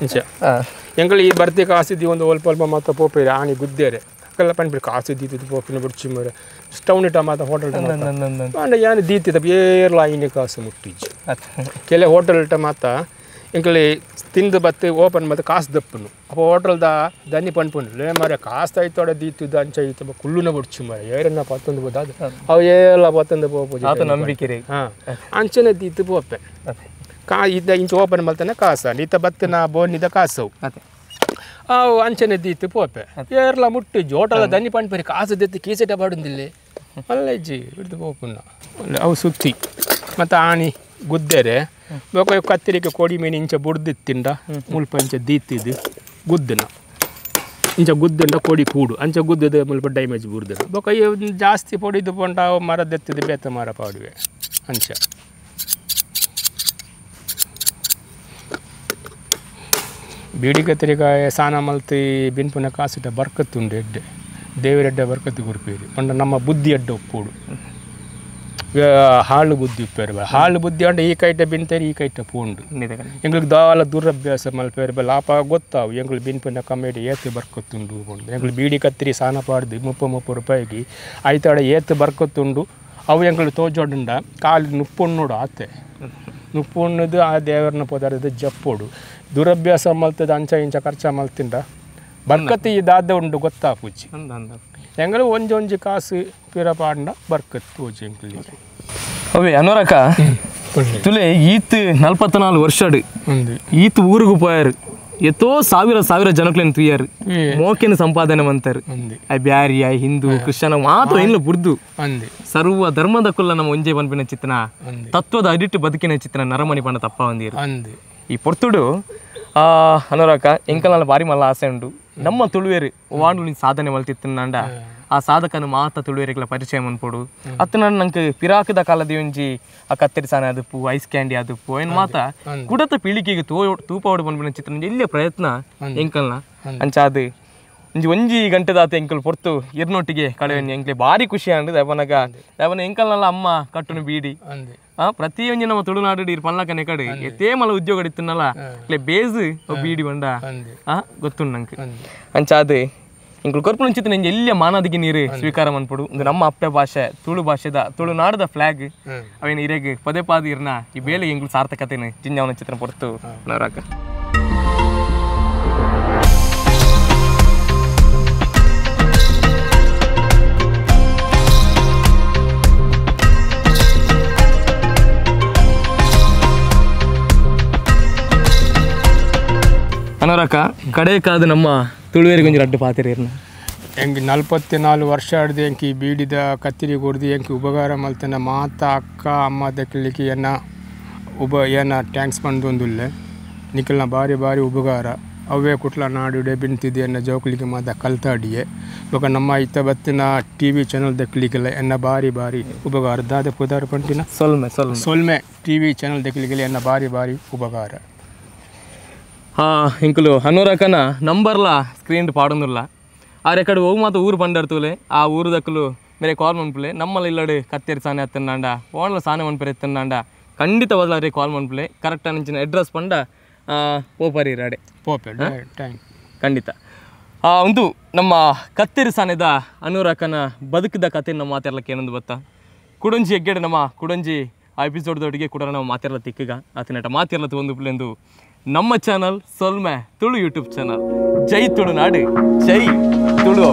S2: ಇಂಚ ಎಂಗಳು ಈ ಬರ್ತಿ ಕಾಸಿದ್ದಿ ಒಂದು ಅಲ್ಪ ಅಲ್ಪ ಮಾತ ಪೋಪೇರಿ ಆಣಿ ಗುದ್ದೇರೆ ಅಕ್ಕೆಲ್ಲ ಪನ್ಪಿಡಿ ಕಾಸು ದೀತಿದ್ದು ಪೋಪಿನ ಬುಡ್ಚಿ ಮರೆ ಸ್ಟೌನ್ ಇಟ್ಟ ಮಾತ ಹೋಟೆಲ್ ಅಂಡ ಯಾನು ದೀತಿದ್ದ ಏರ್ಲ ಐನೆ ಕಾಸು ಮುಟ್ಟಿಜ್ಜಿ ಕೆಲ ಹೋಟೆಲ್ ಇಟ್ಟ ಮಾತ ಎಂಕಲಿ ತಿಂದು ಬತ್ತು ಓಪನ್ ಮತ್ತು ಕಾಸು ದಪ್ಪನು ಅಪ್ಪ ಹೋಟೆಲ್ದ ದನಿ ಪನ್ಪುಂಡು ಲೇ ಮಾರೆ ಕಾಸು ಐತೋಡ ದೀತಿದ್ದು ಅಂಚ ಐತ ಕುಳ್ಳುನ ಬುಡ್ಚಿ ಮಾರೆ ಏರನ್ನ ಪತ್ತೊಂದು ಬೋದಾದ ಅವು ಏರ್ಲ ಪತ್ತೊಂದು ಪೋಪು
S1: ನಂಬಿಕೆ
S2: ಹಾಂ ಅಂಚನೆ ದೀತು ಪೋಪೆ ಕಾ ಇದ್ದ ಇಂಚ ಓಪನ್ ಮಲ್ತಾನೆ ಕಾಸ ಈತ ಬತ್ತಿನ ಬೋನಿದ ಕಾಸವು ಅವು ಅಂಚನೆ ದೀತು ಪೋಪೆ ಏರ್ಲ ಮುಟ್ಟಿಜ್ಜಿ ಹೋಟೆಲ್ ದನಿ ಪನ್ಪರಿ ಕಾಸು ದೆತ್ತಿ ಕೀಸೆಟ ಬಾಡುಂದಿಲ್ಲ ಅಲ್ಲಜ್ಜಿ ಹಿಡ್ದು ಪೋಪುನ ಅವು ಸುತ್ತಿ ಮತ್ತು ಆಣಿ ಗುದ್ದೇರೆ ಬೊಕ ಕತ್ತಿರಿಕೆ ಕೋಡಿ ಮೀನು ಇಂಚ ಬುಡ್ದಿತ್ತಿಂಡ ಮುಲ್ಪ ಇಂಚ ದೀತಿದ್ದು ಗುದ್ದನ ಇಂಚ ಗುದ್ದುಂಡ ಕೋಡಿ ಕೂಡು ಅಂಚ ಗುದ್ದದ ಮುಲ್ಪ ಡ್ಯಾಮೇಜ್ ಬುಡ್ದು ಬೊಕ ಜಾಸ್ತಿ ಪೊಡಿದು ಪೊಂಡ ಅವು ಮರ ದೆತ್ತಿದ್ದು ಬೇತ ಮರ ಪಾಡುವೆ ಅಂಚ ಬೀಡಿ ಕತ್ತಿರಿಕಾಯ ಸಾನ ಮಲ್ತಿ ಬಿನ್ಪುನ ಕಾಸಿಟ ಬರ್ಕತ್ತುಂಡು ಎಡ್ಡೆ ದೇವರೆಡ್ಡೆ ಬರ್ಕತ್ತು ಗುರುಪೇರಿ ಪಂಡ ನಮ್ಮ ಬುದ್ಧಿ ಎಡ್ಡೆ ಒಪ್ಪೋಡು ಹಾಳು ಬುದ್ಧಿ ಉಪ್ಪೇರು ಬ ಹಾಳು ಬುದ್ಧಿ ಅಂಡ ಈ ಕೈಟ ಬಿಂತೇರಿ ಈ ಕೈಟ ಪೋಂಡು ಎಂಗಳಿಗೆ ದಾಲ ದುರಭ್ಯಾಸ ಮಲ್ಪೇರು ಬ ಲಾಪ ಗೊತ್ತಾವು ಎಂಗಳು ಬಿನ್ಪುನ ಕಮೇಡಿ ಏತು ಬರ್ಕತ್ತುಂಡು ಪಂಡು ಎಂಗಳು ಬೀಡಿ ಕತ್ತಿರಿ ಸಾನ ಪಾಡ್ದು 30 30 ರೂಪಾಯಿಗೆ ಐತಾಡ ಏತು ಬರ್ಕತ್ತುಂಡು ಅವು ಎಂಗಳು ತೋಜೋಡುಂಡ ಕಾಲು ನುಪ್ಪುಣ್ಣೋಡು ಆತೆ ನುಪ್ಪುಣ್ಣದು ಆ ದೇವರನ್ನ ಪದಾರ್ಥ ಜಪ್ಪೋಡು ದುರಭ್ಯಾಸ ಮಲ್ತದ ಅಂಚ ಇಂಚ ಖರ್ಚ ಮಲ್ತಿಂಡ ಬರ್ಕತ್ತಿ ದಾದ ಉಂಡು ಗೊತ್ತಾ ಪೂಜಿ ಎಂಗಳು ಒಂಜಿ ಒಂಜಿ ಕಾಸು ಪಿರ ಪಾಂಡ ಬರ್ಕತ್ತು ಓಜಿ ಎಂಕಲಿ
S1: ಅವೇ ಅನುರಕ ತುಲೆ ಈತ್ 44 ವರ್ಷಡು ಈತ್ ಊರಿಗೆ ಪೋಯಾರು ಎತ್ತೋ ಸಾವಿರ ಸಾವಿರ ಜನಕ್ಲೇನು ತುಯ್ಯಾರು ಮೋಕೆನ ಸಂಪಾದನೆ ಮಂತಾರೆ I Beary I Hindu Christian ಮಾತ್ರ ಇಲ್ಲ ಬುರ್ದು ಸರ್ವ ಧರ್ಮದ ಕುಲ್ಲ ನಮ್ಮ ಒಂಜೆ ಪನ್ಪಿನ ಚಿತ್ರನ ತತ್ವದ ಅಡಿಟ್ಟು ಬದುಕಿನ ಚಿತ್ರನ ನರಮಣಿ ಪಂಡ ತಪ್ಪ ಒಂದಿರು ಈ ಪೊರ್ತುಡು ಅನುರಾಕ ಎಂಕಲ್ನ ಬಾರಿ ಮಲ್ಲ ಆಸೆ ಉಂಡು ನಮ್ಮ ತುಳುವೇರು ವಾಂಡು ಸಾಧನೆ ಮಲ್ತಿತ್ತಂಡ ಆ ಸಾಧಕನ ಮಾತ ತುಳುವೇರಿಗಳ ಪರಿಚಯ ಮನ್ಪೋಡು ಅತ್ತ ನಂಗೆ ಪಿರಾಕದ ಕಾಲದ ಒಂಜಿ ಆ ಕತ್ತರಿಸಾನೆ ಅದುಪ್ಪು ಐಸ್ ಕ್ಯಾಂಡಿ ಅದುಪ್ಪು ಏನು ಮಾತ ಕುಡತ ಪೀಳಿಗೆಗೆ ತೂಪಾವಡು ಪನ್ಪಿನ ಚಿತ್ರ ಎಲ್ಲಿಯ ಪ್ರಯತ್ನ ಎಂಕಲ್ನ ಅಂಚಾದು ಒಂಜಿ ಒಂಜಿ ಗಂಟೆದಾತ ಎಂಕಲ್ ಪೊರ್ತು ಇರ್ನೊಟ್ಟಿಗೆ ಕಳೆಯೊಂಜಿ ಎಂಕ್ಲೆ ಭಾರಿ ಖುಷಿ ಅಂಡ್ ದಯಪನಗ ದಯಪನ ಎಂಕಲ್ನಲ್ಲ ಅಮ್ಮ ಕಟ್ಟುನು ಬೀಡಿ ಪ್ರತಿಯೊಂಜಿ ನಮ್ಮ ತುಳುನಾಡು ಇರ್ ಪಲ್ಲಕನೆ ಕಡೆ ಎತ್ತೇ ಮಲ ಉದ್ಯೋಗ ಇತ್ತನಲ್ಲ ಬೇಜ್ ಬೀಡಿ ಬಂಡ ಗೊತ್ತುಂಡು ನಂಗೆ ಅಂಚಾದು ಇಂಕುಲು ಕೊರ್ಪುನ ಚಿತ್ರ ನಂಗೆ ಎಲ್ಲಿಯ ಮಾನದಿಗೆ ನೀರು ಸ್ವೀಕಾರ ಮನ್ಪೊಡು ಒಂದು ನಮ್ಮ ಅಪ್ಪೆ ಭಾಷೆ ತುಳು ಭಾಷೆದ ತುಳುನಾಡದ ಫ್ಲಾಗ್ ಅವೇನು ಇರೆಗ್ ಪದೇ ಪಾದ ಇರ್ನ ಈ ಬೇಲೆ ಎಂಕುಲು ಸಾರ್ಥಕತೆನು ಜಿಂಜಾವನ ಚಿತ್ರ ಪೊರ್ತು ನವರಾಕ ಅನೋರಕ ಕಡೆಕಾದ ನಮ್ಮ ತುಳುವೇರಿಗೆ ಒಂಜಿ ರಡ್ಡು ಪಾತೆರ ಇರ್ನ.
S2: ಎಂಕ್ 44 ವರ್ಷ ಆಡ್ದು ಎಂಕ್ ಈ ಬೀಡಿದ ಕತ್ತಿರಿ ಕೊರ್ದು ಎಂಕ್ ಉಪಕಾರ ಮಲ್ತನ ಮಾತ ಅಕ್ಕ ಅಮ್ಮ ದಕ್ಲಿಕ್ಕೆ ಎನ್ನ ಉಪ ಏನ thanks ಪಂಡೊಂದುಲ್ಲೆ ನಿಕಲ್ನ ಬಾರಿ ಬಾರಿ ಉಪಕಾರ ಅವೇ ಕುಟ್ಲ ನಾಡುಡೆ ಬಿಂತಿದೆ ಎನ್ನ ಜೋಕುಲಿಗೆ ಮಾತ ಕಲ್ತಾಡಿಯೆ ಬೊಕ ನಮ್ಮ ಇತ್ತ ಬತ್ತಿನ ಟಿವಿ ಚಾನಲ್ ದಕ್ಲಿಕ್ಕೆಲ್ಲ ಎನ್ನ ಬಾರಿ ಬಾರಿ ಉಪಕಾರ ದಾದ ಪುದಾರ್ ಪಂಟಿನ
S1: ಸೊಲ್ಮೆ ಸೊಲ್ಮೆ
S2: ಸೊಲ್ಮೆ ಟಿವಿ ಚಾನಲ್ ದಕ್ಲಿಕ್ಕೆಲ್ಲ ಎನ್ನ ಬಾರಿ ಬಾರಿ ಉಪಕಾರ.
S1: ಇಂಕುಲು ಅನುರಕನ ನಂಬರ್ಲ ಸ್ಕ್ರೀನ್ ಪಾಡೊಂದುಲ್ಲ ಆರ್ ಎಕಡೆ ಓವು ಮಾತ ಊರು ಪಂಡರ್ತುಲೆ ಆ ಊರು ದಕ್ಕಲು ಮೇರೆ ಕಾಲ್ ಮನ್ಪುಲೆ ನಮ್ಮಲ್ಲ ಇಲ್ಲಡು ಕತ್ತೇರಿ ಸಾನೆ ಎತ್ತನಾಂಡ ಓಣಲ ಸಾನೆ ಮನ್ಪೆರೆ ಎತ್ತನಾಂಡ ಖಂಡಿತ ಬದಲಾರಿ ಕಾಲ್ ಮನ್ಪುಲೆ ಕರೆಕ್ಟ್ ಅಂಚಿನ ಅಡ್ರೆಸ್ ಪಂಡ ಪೋಪರಿ ರಾಡೆ
S2: ಪೋಪೆ thank
S1: ಖಂಡಿತ. ಒಂದು ನಮ್ಮ ಕತ್ತೇರಿ ಸಾನೆದ ಅನುರಕನ ಬದುಕಿದ ಕತೆ ನಮ್ಮ ಮಾತಾಡ್ಲಕ್ಕೆ ಏನೊಂದು ಗೊತ್ತಾ ಕುಡಂಜಿ ಎಗ್ಗಡೆ ನಮ್ಮ ಕುಡಂಜಿ ಆ ಎಪಿಸೋಡ್ದೊಟ್ಟಿಗೆ ಕೂಡ ನಾವು ಮಾತಿರ್ಲ ತಿಕ್ಕಗ ಆತನಟ ಮಾತಿರ್ಲತ್ತು ಒಂದು ಪಿಲೆಂದು ನಮ್ಮ ಚಾನಲ್ ಸೊಲ್ಮೆ ತುಳು ಯೂಟ್ಯೂಬ್ ಚಾನಲ್. ಜೈ ತುಳುನಾಡು, ಜೈ ತುಳು.